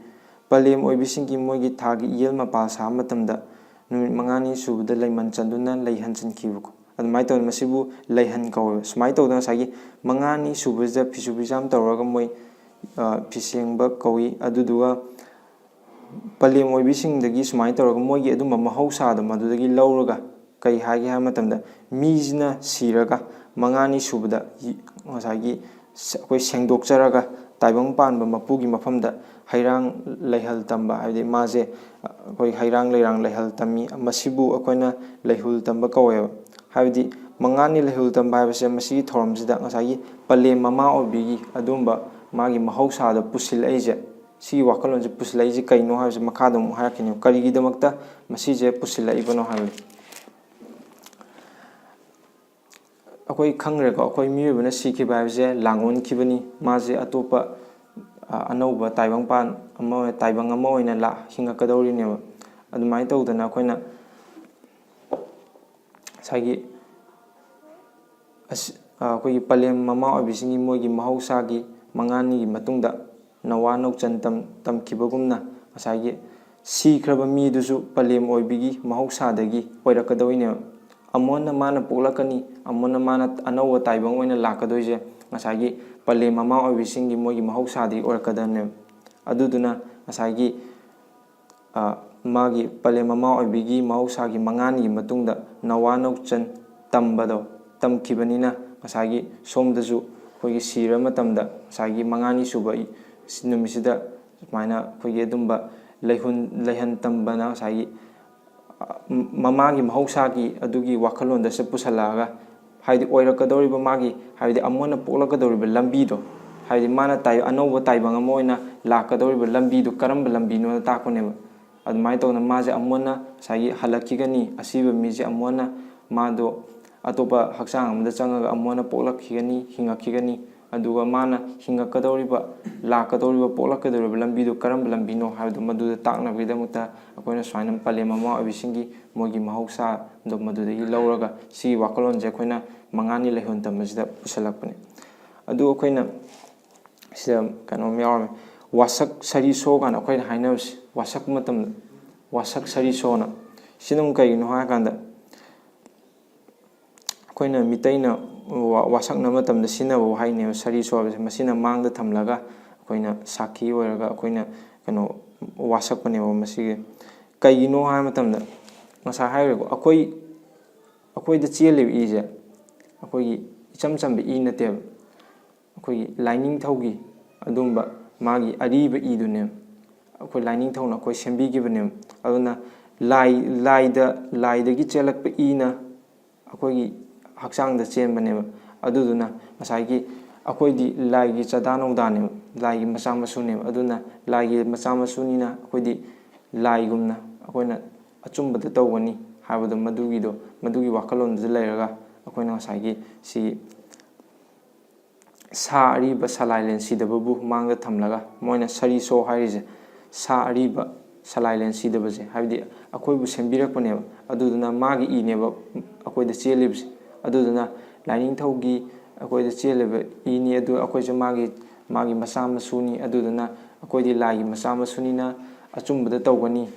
ꯄꯂꯦꯝ ꯑꯣꯏꯕꯤꯁꯤꯡꯒꯤ ꯃꯣꯏꯒꯤ ꯊꯥꯒꯤ ꯏꯌꯦꯜ ꯃꯄꯥꯜ ꯁꯥꯕ ꯃꯇꯝꯗ ꯅꯨꯃꯤꯠ ꯃꯉꯥꯅꯤ ꯁꯨꯕꯗ ꯂꯩ ꯃꯟ ꯆꯟꯗꯨꯅ ꯂꯩ ꯍꯟꯖꯤꯟꯈꯤꯕꯀꯣ꯫ ꯑꯗꯨꯃꯥꯏꯅ ꯇꯧꯗꯅ ꯃꯁꯤꯕꯨ ꯂꯩꯍꯟ ꯀꯧꯋꯦꯕ꯫ ꯁꯨꯃꯥꯏꯅ ꯇꯧꯗꯅ ꯉꯁꯥꯏꯒꯤ ꯃꯉꯥꯅꯤ ꯁꯨꯕꯁꯤꯗ ꯐꯤꯁꯨ ꯐꯤꯖꯥꯝ ꯇꯧꯔꯒ ꯃꯣꯏ, ꯑ, ꯐꯤ ꯁꯦꯡꯕ ꯀꯧꯏ꯫ ꯑꯗꯨꯗꯨꯒ ꯄꯂꯦꯝ ꯑꯣꯏꯕꯤꯁꯤꯡꯗꯒꯤ ꯁꯨꯃꯥꯏꯅ ꯇꯧꯔꯒ ꯃꯣꯏꯒꯤ ꯑꯗꯨꯝꯕ ꯃꯍꯧꯁꯥꯗꯣ ꯃꯗꯨꯗꯒꯤ ꯂꯧꯔꯒ ꯀꯩ ꯍꯥꯏꯒꯦ ꯍꯥꯏꯕ ꯃꯇꯝꯗ, ꯃꯤꯁꯤꯅ ꯁꯤꯔꯒ ꯃꯉꯥꯅꯤ ꯁꯨꯕꯗ ꯉꯁꯥꯏꯒꯤ ꯑꯩꯈꯣꯏ ꯁꯦꯡꯗꯣꯛꯆꯔꯒ ꯇꯥꯏꯕꯪ ꯄꯥꯟꯕ ꯃꯄꯨꯒꯤ ꯃꯐꯝꯗ ꯍꯩꯔꯥꯡ ꯂꯩꯍꯜ ꯇꯝꯕ, ꯍꯥꯏꯕꯗꯤ ꯃꯥꯁꯦ ꯑꯩꯈꯣꯏ ꯍꯩꯔꯥꯡ ꯂꯩꯔꯥꯡ ꯂꯩꯍꯜ ꯇꯝꯃꯤ, ꯃꯁꯤꯕꯨ ꯑꯩꯈꯣꯏꯅ ꯂꯩꯍꯨꯜ ꯇꯝꯕ ꯀꯧꯋꯦꯕ꯫ ꯍꯥꯏꯕꯗꯤ ꯃꯉꯥꯅꯤ ꯂꯩꯍꯨꯜ ꯇꯝꯕ ꯍꯥꯏꯕꯁꯦ ꯃꯁꯤꯒꯤ ꯊꯧꯔꯝꯁꯤꯗ ꯉꯁꯥꯏꯒꯤ ꯄꯂꯦꯝ ꯃꯃꯥ ꯑꯣꯏꯕꯤꯒꯤ ꯑꯗꯨꯝꯕ ꯃꯥꯒꯤ ꯃꯍꯧꯁꯥꯗ ꯄꯨꯁꯤꯜꯂꯛꯏꯁꯦ, ꯁꯤꯒꯤ ꯋꯥꯈꯜꯂꯣꯟꯁꯦ ꯄꯨꯁꯤꯜꯂꯛꯏꯁꯦ ꯀꯩꯅꯣ ꯍꯥꯏꯕꯁꯦ ꯃꯈꯥꯗ ꯑꯃꯨꯛ ꯍꯥꯏꯔꯛꯈꯤꯅꯤ, ꯀꯔꯤꯒꯤꯗꯃꯛꯇ ꯃꯁꯤꯁꯦ ꯄꯨꯁꯤꯜꯂꯛꯏꯕꯅꯣ ꯍꯥꯏꯕꯗꯣ꯫ ꯑꯩꯈꯣꯏ ꯈꯪꯈ꯭ꯔꯦꯀꯣ, ꯑꯩꯈꯣꯏ ꯃꯤꯑꯣꯏꯕꯅ ꯁꯤꯈꯤꯕ ꯍꯥꯏꯕꯁꯦ ꯂꯥꯡ ꯑꯣꯟꯈꯤꯕꯅꯤ꯫ ꯃꯥꯁꯦ ꯑꯇꯣꯞꯄ, ꯑ, ꯑꯅꯧꯕ ꯇꯥꯏꯕꯪꯄꯥꯟ ꯑꯃ, ꯇꯥꯏꯕꯪ ꯑꯃ ꯑꯣꯏꯅ ꯂꯥꯛ-, ꯍꯤꯡꯉꯛꯀꯗꯧꯔꯤꯅꯦꯕ꯫ ꯑꯗꯨꯃꯥꯏꯅ ꯇꯧꯗꯅ ꯑꯩꯈꯣꯏꯅ ꯉꯁꯥꯏꯒꯤ ꯑꯁ-, ꯑ, ꯑꯩꯈꯣꯏꯒꯤ ꯄꯂꯦꯝ ꯃꯃꯥ ꯑꯣꯏꯕꯤꯁꯤꯡꯒꯤ ꯃꯣꯏꯒꯤ ꯃꯍꯧꯁꯥꯒꯤ ꯃꯉꯥꯅꯤꯒꯤ ꯃꯇꯨꯡꯗ ꯅꯋꯥ ꯅꯧꯆꯟ ꯇꯝ-, ꯇꯝꯈꯤꯕꯒꯨꯝꯅ ꯉꯁꯥꯏꯒꯤ ꯁꯤꯈ꯭ꯔꯕ ꯃꯤꯗꯨꯁꯨ ꯄꯂꯦꯝ ꯑꯣꯏꯕꯤꯒꯤ ꯃꯍꯧꯁꯥꯗꯒꯤ ꯑꯣꯏꯔꯛꯀꯗꯧꯔꯤꯅꯦꯕ꯫ ꯑꯃꯨꯛ ꯍꯟꯅ ꯃꯥꯅ ꯄꯣꯛꯂꯛꯀꯅꯤ, ꯑꯃꯨꯛ ꯍꯟꯅ ꯃꯥꯅ ꯑꯅꯧꯕ ꯇꯥꯏꯕꯪ ꯑꯣꯏꯅ ꯂꯥꯛꯀꯗꯣꯏꯁꯦ ꯉꯁꯥꯏꯒꯤ ꯄꯂꯦꯝ ꯃꯃꯥ ꯑꯣꯏꯕꯤꯁꯤꯡꯒꯤ ꯃꯣꯏꯒꯤ ꯃꯍꯧꯁꯥꯗꯒꯤ ꯑꯣꯏꯔꯛꯀꯗꯕꯅꯦꯕ꯫ ꯑꯗꯨꯗꯨꯅ ꯉꯁꯥꯏꯒꯤ ꯑ, ꯃꯥꯒꯤ ꯄꯂꯦꯝ ꯃꯃꯥ ꯑꯣꯏꯕꯤꯒꯤ ꯃꯍꯧꯁꯥꯒꯤ ꯃꯉꯥꯅꯤꯒꯤ ꯃꯇꯨꯡꯗ ꯅꯋꯥ ꯅꯧꯆꯟ ꯇꯝꯕꯗꯣ ꯇꯝꯈꯤꯕꯅꯤꯅ, ꯉꯁꯥꯏꯒꯤ ꯁꯣꯝꯗꯁꯨ ꯑꯩꯈꯣꯏꯒꯤ ꯁꯤꯔ ꯃꯇꯝꯗ ꯉꯁꯥꯏꯒꯤ ꯃꯉꯥꯅꯤ ꯁꯨꯕ ꯏ-, ꯅꯨꯃꯤꯠꯁꯤꯗ ꯁꯨꯃꯥꯏꯅ ꯑꯩꯈꯣꯏꯒꯤ ꯑꯗꯨꯝꯕ ꯂꯩꯍꯨꯟ-, ꯂꯩꯍꯟ ꯇꯝꯕꯅ ꯉꯁꯥꯏꯒꯤ, ꯑ, ꯃꯃꯥꯒꯤ ꯃꯍꯧꯁꯥꯒꯤ ꯑꯗꯨꯒꯤ ꯋꯥꯈꯜꯂꯣꯟꯗꯁꯨ ꯄꯨꯁꯜꯂꯛꯑꯒ, ꯍꯥꯏꯗꯤ ꯑꯣꯏꯔꯛꯀꯗꯧꯔꯤꯕ ꯃꯥꯒꯤ, ꯍꯥꯏꯕꯗꯤ ꯑꯃꯨꯛ ꯍꯟꯅ ꯄꯣꯛꯂꯛꯀꯗꯧꯔꯤꯕ ꯂꯝꯕꯤꯗꯣ, ꯍꯥꯏꯕꯗꯤ ꯃꯥꯅ ꯇꯥꯏ-, ꯑꯅꯧꯕ ꯇꯥꯏꯕꯪ ꯑꯃ ꯑꯣꯏꯅ ꯂꯥꯛꯀꯗꯧꯔꯤꯕ ꯂꯝꯕꯤꯗꯣ ꯀꯔꯝꯕ ꯂꯝꯕꯤꯅꯣꯅ ꯇꯥꯛꯄꯅꯦꯕ꯫ ꯑꯗꯨꯃꯥꯏꯅ ꯇꯧꯗꯅ ꯃꯥꯁꯦ ꯑꯃꯨꯛ ꯍꯟꯅ ꯉꯁꯥꯏꯒꯤ ꯍꯜꯂꯛꯈꯤꯒꯅꯤ꯫ ꯑꯁꯤꯕ ꯃꯤꯁꯦ ꯑꯃꯨꯛ ꯍꯟꯅ ꯃꯥꯗꯣ ꯑꯇꯣꯞꯄ ꯍꯛꯆꯥꯡ ꯑꯃꯗ ꯆꯪꯉꯒ ꯑꯃꯨꯛ ꯍꯟꯅ ꯄꯣꯛꯂꯛꯈꯤꯒꯅꯤ, ꯍꯤꯡꯉꯛꯈꯤꯒꯅꯤ꯫ ꯑꯗꯨꯒ ꯃꯥꯅ ꯍꯤꯡꯉꯛꯀꯗꯧꯔꯤꯕ, ꯂꯥꯛꯀꯗꯧꯔꯤꯕ, ꯄꯣꯛꯂꯛꯀꯗꯧꯔꯤꯕ ꯂꯝꯕꯤꯗꯣ ꯀꯔꯝꯕ ꯂꯝꯕꯤꯅꯣ ꯍꯥꯏꯕꯗꯣ ꯃꯗꯨꯗ ꯇꯥꯛꯅꯕꯒꯤꯗꯃꯛꯇ ꯑꯩꯈꯣꯏꯅ ꯁꯨꯃꯥꯏꯅ ꯄꯂꯦꯝ ꯃꯃꯥ ꯑꯣꯏꯕꯤꯁꯤꯡꯒꯤ ꯃꯣꯏꯒꯤ ꯃꯍꯧꯁꯥꯗꯣ ꯃꯗꯨꯗꯒꯤ ꯂꯧꯔꯒ ꯁꯤꯒꯤ ꯋꯥꯈꯜꯂꯣꯟꯁꯦ ꯑꯩꯈꯣꯏꯅ ꯃꯉꯥꯅꯤ ꯂꯩꯍꯣꯟ ꯇꯝꯕꯁꯤꯗ ꯄꯨꯁꯜꯂꯛꯄꯅꯦ꯫ ꯑꯗꯨ ꯑꯩꯈꯣꯏꯅ ꯁꯤꯗ ꯀꯩꯅꯣꯝ ꯌꯥꯎꯔꯝꯃꯦ, ꯋꯥꯁꯛ ꯁꯔꯤꯁꯣ ꯀꯥꯏꯅ ꯑꯩꯈꯣꯏꯅ ꯍꯥꯏꯅꯕꯁꯦ꯫ ꯋꯥꯁꯛꯄ ꯃꯇꯝꯗ ꯋꯥꯁꯛ ꯁꯔꯤꯁꯣꯅ꯫ ꯁꯤꯅ ꯑꯃꯨꯛ ꯀꯩꯒꯤꯅꯣ ꯍꯥꯏꯔꯀꯥꯟꯗ, ꯑꯩꯈꯣꯏꯅ ꯃꯤꯇꯩꯅ ꯋꯥ-, ꯋꯥꯁꯛꯅꯕ ꯃꯇꯝꯗ ꯁꯤꯖꯤꯟꯅꯕ ꯋꯥꯍꯩꯅꯦꯕ ꯁꯔꯤꯁꯣ ꯍꯥꯏꯕꯁꯦ꯫ ꯃꯁꯤꯅ ꯃꯥꯡꯗ ꯊꯝꯂꯒ ꯑꯩꯈꯣꯏꯅ ꯁꯥꯈꯤ ꯑꯣꯏꯔꯒ ꯑꯩꯈꯣꯏꯅ ꯀꯩꯅꯣ ꯋꯥꯁꯛꯄꯅꯦꯕ ꯃꯁꯤꯒꯤ꯫ ꯀꯩꯒꯤꯅꯣ ꯍꯥꯏꯕ ꯃꯇꯝꯗ, ꯉꯁꯥꯏ ꯍꯥꯏꯈ꯭ꯔꯦꯀꯣ, ꯑꯩꯈꯣꯏ, ꯑꯩꯈꯣꯏꯗ ꯆꯦꯜꯂꯤꯕ ꯏꯁꯦ ꯑꯩꯈꯣꯏꯒꯤ ꯏꯆꯝ ꯆꯝꯕ ꯏ ꯅꯠꯇꯦꯕ꯫ ꯑꯩꯈꯣꯏꯒꯤ ꯂꯥꯏꯅꯤꯡꯊꯧꯒꯤ ꯑꯗꯨꯝꯕ ꯃꯥꯒꯤ ꯑꯔꯤꯕ ꯏꯗꯨꯅꯦꯕ꯫ ꯑꯩꯈꯣꯏ ꯂꯥꯏꯅꯤꯡꯊꯧꯅ ꯑꯩꯈꯣꯏ ꯁꯦꯝꯕꯤꯈꯤꯕꯅꯦꯕ꯫ ꯑꯗꯨꯅ ꯂꯥꯏ, ꯂꯥꯏꯗ, ꯂꯥꯏꯗꯒꯤ ꯆꯦꯜꯂꯛꯄ ꯏꯅ ꯑꯩꯈꯣꯏꯒꯤ ꯍꯛꯆꯥꯡꯗ ꯆꯦꯟꯕꯅꯦꯕ꯫ ꯑꯗꯨꯗꯨꯅ ꯉꯁꯥꯏꯒꯤ ꯑꯩꯈꯣꯏꯗꯤ ꯂꯥꯏꯒꯤ ꯆꯥꯗꯥ ꯅꯧꯗꯥꯅꯦꯕ, ꯂꯥꯏꯒꯤ ꯃꯆꯥ ꯃꯁꯨꯅꯦꯕ꯫ ꯑꯗꯨꯅ ꯂꯥꯏꯒꯤ ꯃꯆꯥ ꯃꯁꯨꯅꯤꯅ ꯑꯩꯈꯣꯏꯗꯤ ꯂꯥꯏꯒꯨꯝꯅ ꯑꯩꯈꯣꯏꯅ ꯑꯆꯨꯝꯕꯗ ꯇꯧꯒꯅꯤ ꯍꯥꯏꯕꯗꯣ, ꯃꯗꯨꯒꯤꯗꯣ, ꯃꯗꯨꯒꯤ ꯋꯥꯈꯜꯂꯣꯟꯗꯨꯗ ꯂꯩꯔꯒ ꯑꯩꯈꯣꯏꯅ ꯉꯁꯥꯏꯒꯤ ꯁꯤ ꯁꯥ ꯑꯔꯤꯕ ꯁꯂꯥꯏꯂꯦꯟ ꯁꯤꯗꯕꯕꯨ ꯃꯥꯡꯗ ꯊꯝꯂꯒ, ꯃꯣꯏꯅ ꯁꯔꯤꯁꯣ ꯍꯥꯏꯔꯤꯁꯦ ꯁꯥ ꯑꯔꯤꯕ ꯁꯂꯥꯏꯂꯦꯟ ꯁꯤꯗꯕꯁꯦ, ꯍꯥꯏꯕꯗꯤ ꯑꯩꯈꯣꯏꯕꯨ ꯁꯦꯝꯕꯤꯔꯛꯄꯅꯦꯕ꯫ ꯑꯗꯨꯗꯨꯅ ꯃꯥꯒꯤ ꯏꯅꯦꯕ ꯑꯩꯈꯣꯏꯗ ꯆꯦꯜꯂꯤꯕꯁꯦ꯫ ꯑꯗꯨꯗꯨꯅ ꯂꯥꯏꯅꯤꯡꯊꯧꯒꯤ ꯑꯩꯈꯣꯏꯗ ꯆꯦꯜꯂꯤꯕ ꯏꯅꯤ꯫ ꯑꯗꯨ ꯑꯩꯈꯣꯏꯁꯨ ꯃꯥꯒꯤ, ꯃꯥꯒꯤ ꯃꯆꯥ ꯃꯁꯨꯅꯤ꯫ ꯑꯗꯨꯗꯨꯅ ꯑꯩꯈꯣꯏꯗꯤ ꯂꯥꯏꯒꯤ ꯃꯆꯥ ꯃꯁꯨꯅꯤꯅ ꯑꯆꯨꯝꯕꯗ ꯇꯧꯒꯅꯤ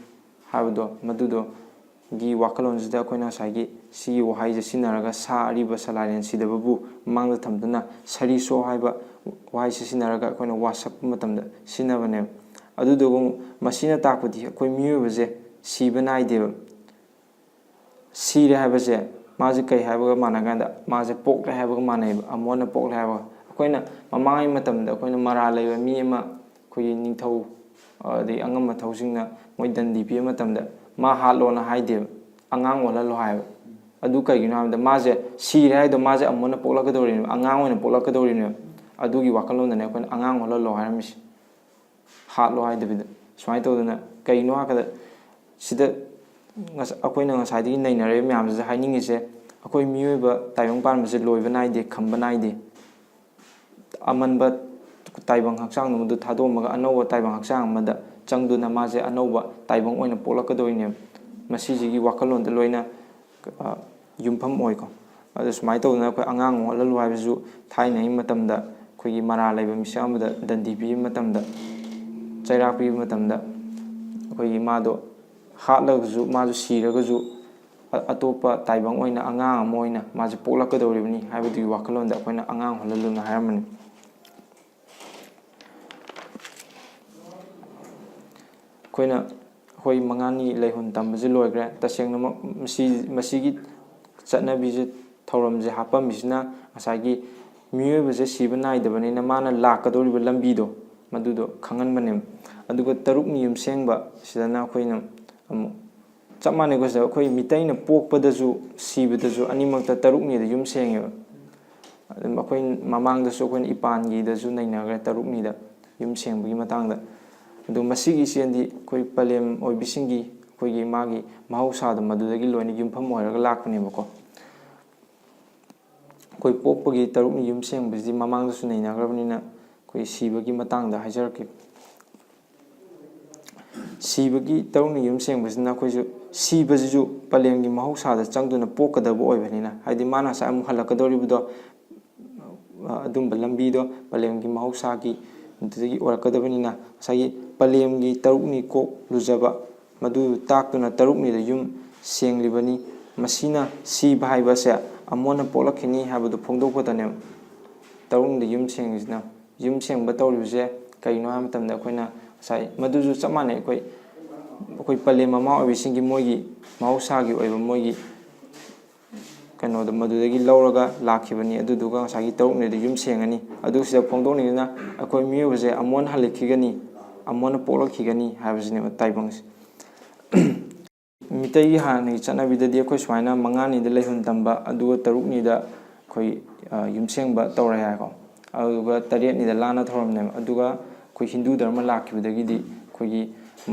ꯍꯥꯏꯕꯗꯣ, ꯃꯗꯨꯗꯣꯒꯤ ꯋꯥꯈꯜꯂꯣꯟꯁꯤꯗ ꯑꯩꯈꯣꯏꯅ ꯉꯁꯥꯏꯒꯤ ꯁꯤꯒꯤ ꯋꯥꯍꯩꯁꯦ ꯁꯤꯖꯤꯟꯅꯔꯒ, ꯁꯥ ꯑꯔꯤꯕ ꯁꯂꯥꯏꯂꯦꯟ ꯁꯤꯗꯕꯕꯨ ꯃꯃꯥꯡꯗ ꯊꯝꯗꯨꯅ ꯁꯔꯤꯁꯣ ꯍꯥꯏꯕ ꯋꯥꯍꯩꯁꯦ ꯁꯤꯖꯤꯟꯅꯔꯒ ꯑꯩꯈꯣꯏꯅ ꯋꯥꯁꯛꯄ ꯃꯇꯝꯗ ꯁꯤꯖꯤꯟꯅꯕꯅꯦꯕ꯫ ꯑꯗꯨꯗꯨꯒ ꯑꯃꯨꯛ ꯃꯁꯤꯅ ꯇꯥꯛꯄꯗꯤ ꯑꯩꯈꯣꯏ ꯃꯤꯑꯣꯏꯕꯁꯦ ꯁꯤꯕ ꯅꯥꯏꯗꯦꯕ꯫ ꯁꯤꯔꯦ ꯍꯥꯏꯕꯁꯦ ꯃꯥꯁꯦ ꯀꯩ ꯍꯥꯏꯕꯒ ꯃꯥꯟꯅ ꯀꯥꯟꯗ, ꯃꯥꯁꯦ ꯄꯣꯛꯂꯦ ꯍꯥꯏꯕꯒ ꯃꯥꯟꯅꯩꯕ, ꯑꯃꯨꯛ ꯍꯟꯅ ꯄꯣꯛꯂꯦ ꯍꯥꯏꯕꯒ꯫ ꯑꯩꯈꯣꯏꯅ ꯃꯃꯥꯡꯉꯩ ꯃꯇꯝꯗ ꯑꯩꯈꯣꯏꯅ ꯃꯔꯥꯜ ꯂꯩꯕ ꯃꯤ ꯑꯃ, ꯑꯩꯈꯣꯏꯒꯤ ꯅꯤꯡꯊꯧ, ꯑꯗꯩ ꯑꯉꯝ ꯑꯊꯧꯁꯤꯡꯅ ꯃꯣꯏ ꯗꯟꯗꯤ ꯄꯤꯕ ꯃꯇꯝꯗ ꯃꯥ ꯍꯥꯠꯂꯣꯅ ꯍꯥꯏꯗꯦꯕ, ꯑꯉꯥꯡ ꯑꯣꯜꯍꯜꯂꯣ ꯍꯥꯏꯕ꯫ ꯑꯗꯨ ꯀꯩꯒꯤꯅꯣ ꯍꯥꯏꯕꯗ ꯃꯥꯁꯦ ꯁꯤꯔꯦ ꯍꯥꯏꯗꯣ ꯃꯥꯁꯦ ꯑꯃꯨꯛ ꯍꯟꯅ ꯄꯣꯛꯂꯛꯀꯗꯧꯔꯤꯅꯦꯕ, ꯑꯉꯥꯡ ꯑꯣꯏꯅ ꯄꯣꯛꯂꯛꯀꯗꯧꯔꯤꯅꯦꯕ꯫ ꯑꯗꯨꯒꯤ ꯋꯥꯈꯜꯂꯣꯟꯗꯅꯦ ꯑꯩꯈꯣꯏꯅ ꯑꯉꯥꯡ ꯑꯣꯜꯍꯜꯂꯣ ꯍꯥꯏꯔꯝꯃꯤꯁꯦ, ꯍꯥꯠꯂꯣ ꯍꯥꯏꯗꯕꯤꯗ꯫ ꯁꯨꯃꯥꯏꯅ ꯇꯧꯗꯅ ꯀꯩꯅꯣ ꯍꯥꯏꯔꯀꯥꯟꯗ ꯁꯤꯗ ꯉꯁ-, ꯑꯩꯈꯣꯏꯅ ꯉꯁꯥꯏꯗꯒꯤ ꯅꯩꯅꯔꯤꯕ ꯃꯌꯥꯝꯁꯤꯗ ꯍꯥꯏꯅꯤꯡꯉꯤꯁꯦ, ꯑꯩꯈꯣꯏ ꯃꯤꯑꯣꯏꯕ ꯇꯥꯏꯕꯪ ꯄꯥꯟꯕꯁꯦ ꯂꯣꯏꯕ ꯅꯥꯏꯗꯦ, ꯈꯝꯕ ꯅꯥꯏꯗꯦ꯫ ꯑꯃꯟꯕ ꯇꯥꯏꯕꯪ ꯍꯛꯆꯥꯡꯗꯨ ꯃꯗꯨ ꯊꯥꯗꯣꯛꯑꯝꯃꯒ ꯑꯅꯧꯕ ꯇꯥꯏꯕꯪ ꯍꯛꯆꯥꯡ ꯑꯃꯗ ꯆꯪꯗꯨꯅ ꯃꯥꯁꯦ ꯑꯅꯧꯕ ꯇꯥꯏꯕꯪ ꯑꯣꯏꯅ ꯄꯣꯛꯂꯛꯀꯗꯣꯏꯅꯦꯕ꯫ ꯃꯁꯤꯁꯤꯒꯤ ꯋꯥꯈꯜꯂꯣꯟꯗ ꯂꯣꯏꯅ, ꯑ, ꯌꯨꯝꯐꯝ ꯑꯣꯏꯀꯣ꯫ ꯑꯗꯨ ꯁꯨꯃꯥꯏꯅ ꯇꯧꯗꯅ ꯑꯩꯈꯣꯏ ꯑꯉꯥꯡ ꯑꯣꯜꯍꯜꯂꯨ ꯍꯥꯏꯕꯁꯨ ꯊꯥꯏꯅꯉꯩ ꯃꯇꯝꯗ ꯑꯩꯈꯣꯏꯒꯤ ꯃꯔꯥꯜ ꯂꯩꯕ ꯃꯤꯁꯛ ꯑꯃꯗ ꯗꯟꯗꯤ ꯄꯤꯕ ꯃꯇꯝꯗ, ꯆꯩꯔꯥꯛ ꯄꯤꯕ ꯃꯇꯝꯗ ꯑꯩꯈꯣꯏꯒꯤ ꯃꯥꯗꯣ ꯍꯥꯠꯂꯒꯁꯨ, ꯃꯥꯁꯨ ꯁꯤꯔꯒꯁꯨ ꯑ-, ꯑꯇꯣꯞꯄ ꯇꯥꯏꯕꯪ ꯑꯣꯏꯅ ꯑꯉꯥꯡ ꯑꯃ ꯑꯣꯏꯅ ꯃꯥꯁꯦ ꯄꯣꯛꯂꯛꯀꯗꯧꯔꯤꯕꯅꯤ ꯍꯥꯏꯕꯗꯨꯒꯤ ꯋꯥꯈꯜꯂꯣꯟꯗ ꯑꯩꯈꯣꯏꯅ ꯑꯉꯥꯡ ꯑꯣꯜꯍꯜꯂꯨꯅ ꯍꯥꯏꯔꯝꯕꯅꯤ꯫ ꯑꯩꯈꯣꯏꯅ, ꯑꯩꯈꯣꯏ ꯃꯉꯥꯅꯤ ꯂꯩꯍꯨꯟ ꯇꯝꯕꯁꯤ ꯂꯣꯏꯈ꯭ꯔꯦ꯫ ꯇꯁꯦꯡꯅꯃꯛ ꯃꯁꯤ, ꯃꯁꯤꯒꯤ ꯆꯠꯅꯕꯤꯁꯦ, ꯊꯧꯔꯝꯁꯦ ꯍꯥꯞꯄꯝꯃꯤꯁꯤꯅ ꯉꯁꯥꯏꯒꯤ ꯃꯤꯑꯣꯏꯕꯁꯦ ꯁꯤꯕ ꯅꯥꯏꯗꯕꯅꯤꯅ ꯃꯥꯅ ꯂꯥꯛꯀꯗꯧꯔꯤꯕ ꯂꯝꯕꯤꯗꯣ ꯃꯗꯨꯗꯣ ꯈꯪꯍꯟꯕꯅꯦꯕ꯫ ꯑꯗꯨꯒ ꯇꯔꯨꯛꯅꯤ ꯌꯨꯝ ꯁꯦꯡꯕ ꯁꯤꯗꯅ ꯑꯩꯈꯣꯏꯅ ꯑꯃꯨꯛ ꯆꯞ ꯃꯥꯟꯅꯩꯀꯣ ꯁꯤꯗ꯫ ꯑꯩꯈꯣꯏ ꯃꯤꯇꯩꯅ ꯄꯣꯛꯄꯗꯁꯨ ꯁꯤꯕꯗꯁꯨ ꯑꯅꯤꯃꯛꯇ ꯇꯔꯨꯛꯅꯤꯗ ꯌꯨꯝ ꯁꯦꯡꯉꯦꯕ꯫ ꯑꯗꯨꯝ ꯑꯩꯈꯣꯏ ꯃꯃꯥꯡꯗꯁꯨ ꯑꯩꯈꯣꯏꯅ ꯏꯄꯥꯟꯒꯤꯗꯁꯨ ꯅꯩꯅꯈ꯭ꯔꯦ ꯇꯔꯨꯛꯅꯤꯗ ꯌꯨꯝ ꯁꯦꯡꯕꯒꯤ ꯃꯇꯥꯡꯗ꯫ ꯑꯗꯨ ꯃꯁꯤꯒꯤ ꯏꯆꯦꯜꯗꯤ ꯑꯩꯈꯣꯏ ꯄꯂꯦꯝ ꯑꯣꯏꯕꯤꯁꯤꯡꯒꯤ ꯑꯩꯈꯣꯏꯒꯤ ꯃꯥꯒꯤ ꯃꯍꯧꯁꯥꯗꯣ ꯃꯗꯨꯗꯒꯤ ꯂꯣꯏꯅ ꯌꯨꯝꯐꯝ ꯑꯣꯏꯔꯒ ꯂꯥꯛꯄꯅꯦꯕꯀꯣ꯫ ꯑꯩꯈꯣꯏ ꯄꯣꯛꯄꯒꯤ ꯇꯔꯨꯛꯅꯤ ꯌꯨꯝ ꯁꯦꯡꯕꯁꯤꯗꯤ ꯃꯃꯥꯡꯗꯁꯨ ꯅꯩꯅꯈ꯭ꯔꯕꯅꯤꯅ ꯑꯩꯈꯣꯏ ꯁꯤꯕꯒꯤ ꯃꯇꯥꯡꯗ ꯍꯥꯏꯖꯔꯛꯀꯦ꯫ ꯁꯤꯕꯒꯤ ꯇꯔꯨꯛꯅꯤ ꯌꯨꯝ ꯁꯦꯡꯕꯁꯤꯅ ꯑꯩꯈꯣꯏꯁꯨ ꯁꯤꯕꯁꯤꯁꯨ ꯄꯂꯦꯝꯒꯤ ꯃꯍꯧꯁꯥꯗ ꯆꯪꯗꯨꯅ ꯄꯣꯛꯀꯗꯕ ꯑꯣꯏꯕꯅꯤꯅ, ꯍꯥꯏꯗꯤ ꯃꯥꯅ ꯉꯁꯥꯏ ꯑꯃꯨꯛ ꯍꯜꯂꯛꯀꯗꯧꯔꯤꯕꯗꯣ, ꯑꯗꯨꯝꯕ ꯂꯝꯕꯤꯗꯣ ꯄꯂꯦꯝꯒꯤ ꯃꯍꯧꯁꯥꯒꯤ ꯑꯗꯨꯗꯒꯤ ꯑꯣꯏꯔꯛꯀꯗꯕꯅꯤꯅ, ꯉꯁꯥꯏꯒꯤ ꯄꯂꯦꯝꯒꯤ ꯇꯔꯨꯛꯅꯤ ꯀꯣꯛ ꯂꯨꯖꯕ ꯃꯗꯨ ꯇꯥꯛꯇꯨꯅ ꯇꯔꯨꯛꯅꯤꯗ ꯌꯨꯝ ꯁꯦꯡꯂꯤꯕꯅꯤ꯫ ꯃꯁꯤꯅ ꯁꯤꯕ ꯍꯥꯏꯕꯁꯦ ꯑꯃꯨꯛ ꯍꯟꯅ ꯄꯣꯛꯂꯛꯈꯤꯅꯤ ꯍꯥꯏꯕꯗꯨ ꯐꯣꯡꯗꯣꯛꯄꯗꯅꯦꯕ ꯇꯔꯨꯛꯅꯤꯗ ꯌꯨꯝ ꯁꯦꯡꯉꯤꯁꯤꯅ꯫ ꯌꯨꯝ ꯁꯦꯡꯕ ꯇꯧꯔꯤꯕꯁꯦ ꯀꯩꯅꯣ ꯍꯥꯏꯕ ꯃꯇꯝꯗ ꯑꯩꯈꯣꯏꯅ ꯉꯁꯥꯏ ꯃꯗꯨꯁꯨ ꯆꯞ ꯃꯥꯟꯅꯩ꯫ ꯑꯩꯈꯣꯏ, ꯑꯩꯈꯣꯏ ꯄꯂꯦꯝ ꯃꯃꯥ ꯑꯣꯏꯕꯤꯁꯤꯡꯒꯤ ꯃꯣꯏꯒꯤ ꯃꯍꯧꯁꯥꯒꯤ ꯑꯣꯏꯕ ꯃꯣꯏꯒꯤ ꯀꯩꯅꯣꯗꯣ ꯃꯗꯨꯗꯒꯤ ꯂꯧꯔꯒ ꯂꯥꯛꯈꯤꯕꯅꯤ꯫ ꯑꯗꯨꯗꯨꯒ ꯉꯁꯥꯏꯒꯤ ꯇꯔꯨꯛꯅꯤꯗ ꯌꯨꯝ ꯁꯦꯡꯉꯅꯤ꯫ ꯑꯗꯨ ꯁꯤꯗ ꯐꯣꯡꯗꯣꯛꯅꯤꯡꯉꯤꯗꯨꯅ ꯑꯩꯈꯣꯏ ꯃꯤꯑꯣꯏꯕꯁꯦ ꯑꯃꯨꯛ ꯍꯟꯅ ꯍꯜꯂꯛꯈꯤꯒꯅꯤ, ꯑꯃꯨꯛ ꯍꯟꯅ ꯄꯣꯛꯂꯛꯈꯤꯒꯅꯤ ꯍꯥꯏꯕꯁꯤꯅꯦꯕ ꯇꯥꯏꯕꯪꯁꯦ꯫ ꯃꯤꯇꯩꯒꯤ ꯍꯥꯟꯅꯒꯤ ꯆꯠꯅꯕꯤꯗꯗꯤ ꯑꯩꯈꯣꯏ ꯁꯨꯃꯥꯏꯅ ꯃꯉꯥꯅꯤꯗ ꯂꯩꯍꯨꯟ ꯇꯝꯕ, ꯑꯗꯨꯒ ꯇꯔꯨꯛꯅꯤꯗ ꯑꯩꯈꯣꯏ, ꯑ, ꯌꯨꯝꯁꯦꯡꯕ ꯇꯧꯔꯦ ꯍꯥꯏꯀꯣ꯫ ꯑꯗꯨꯒ ꯇꯔꯦꯠꯅꯤꯗ ꯂꯥꯟꯅ ꯊꯧꯔꯝꯅꯦꯕ꯫ ꯑꯗꯨꯒ ꯑꯩꯈꯣꯏ ꯍꯤꯟꯗꯨ ꯙꯔꯃ ꯂꯥꯛꯈꯤꯕꯗꯒꯤꯗꯤ ꯑꯩꯈꯣꯏꯒꯤ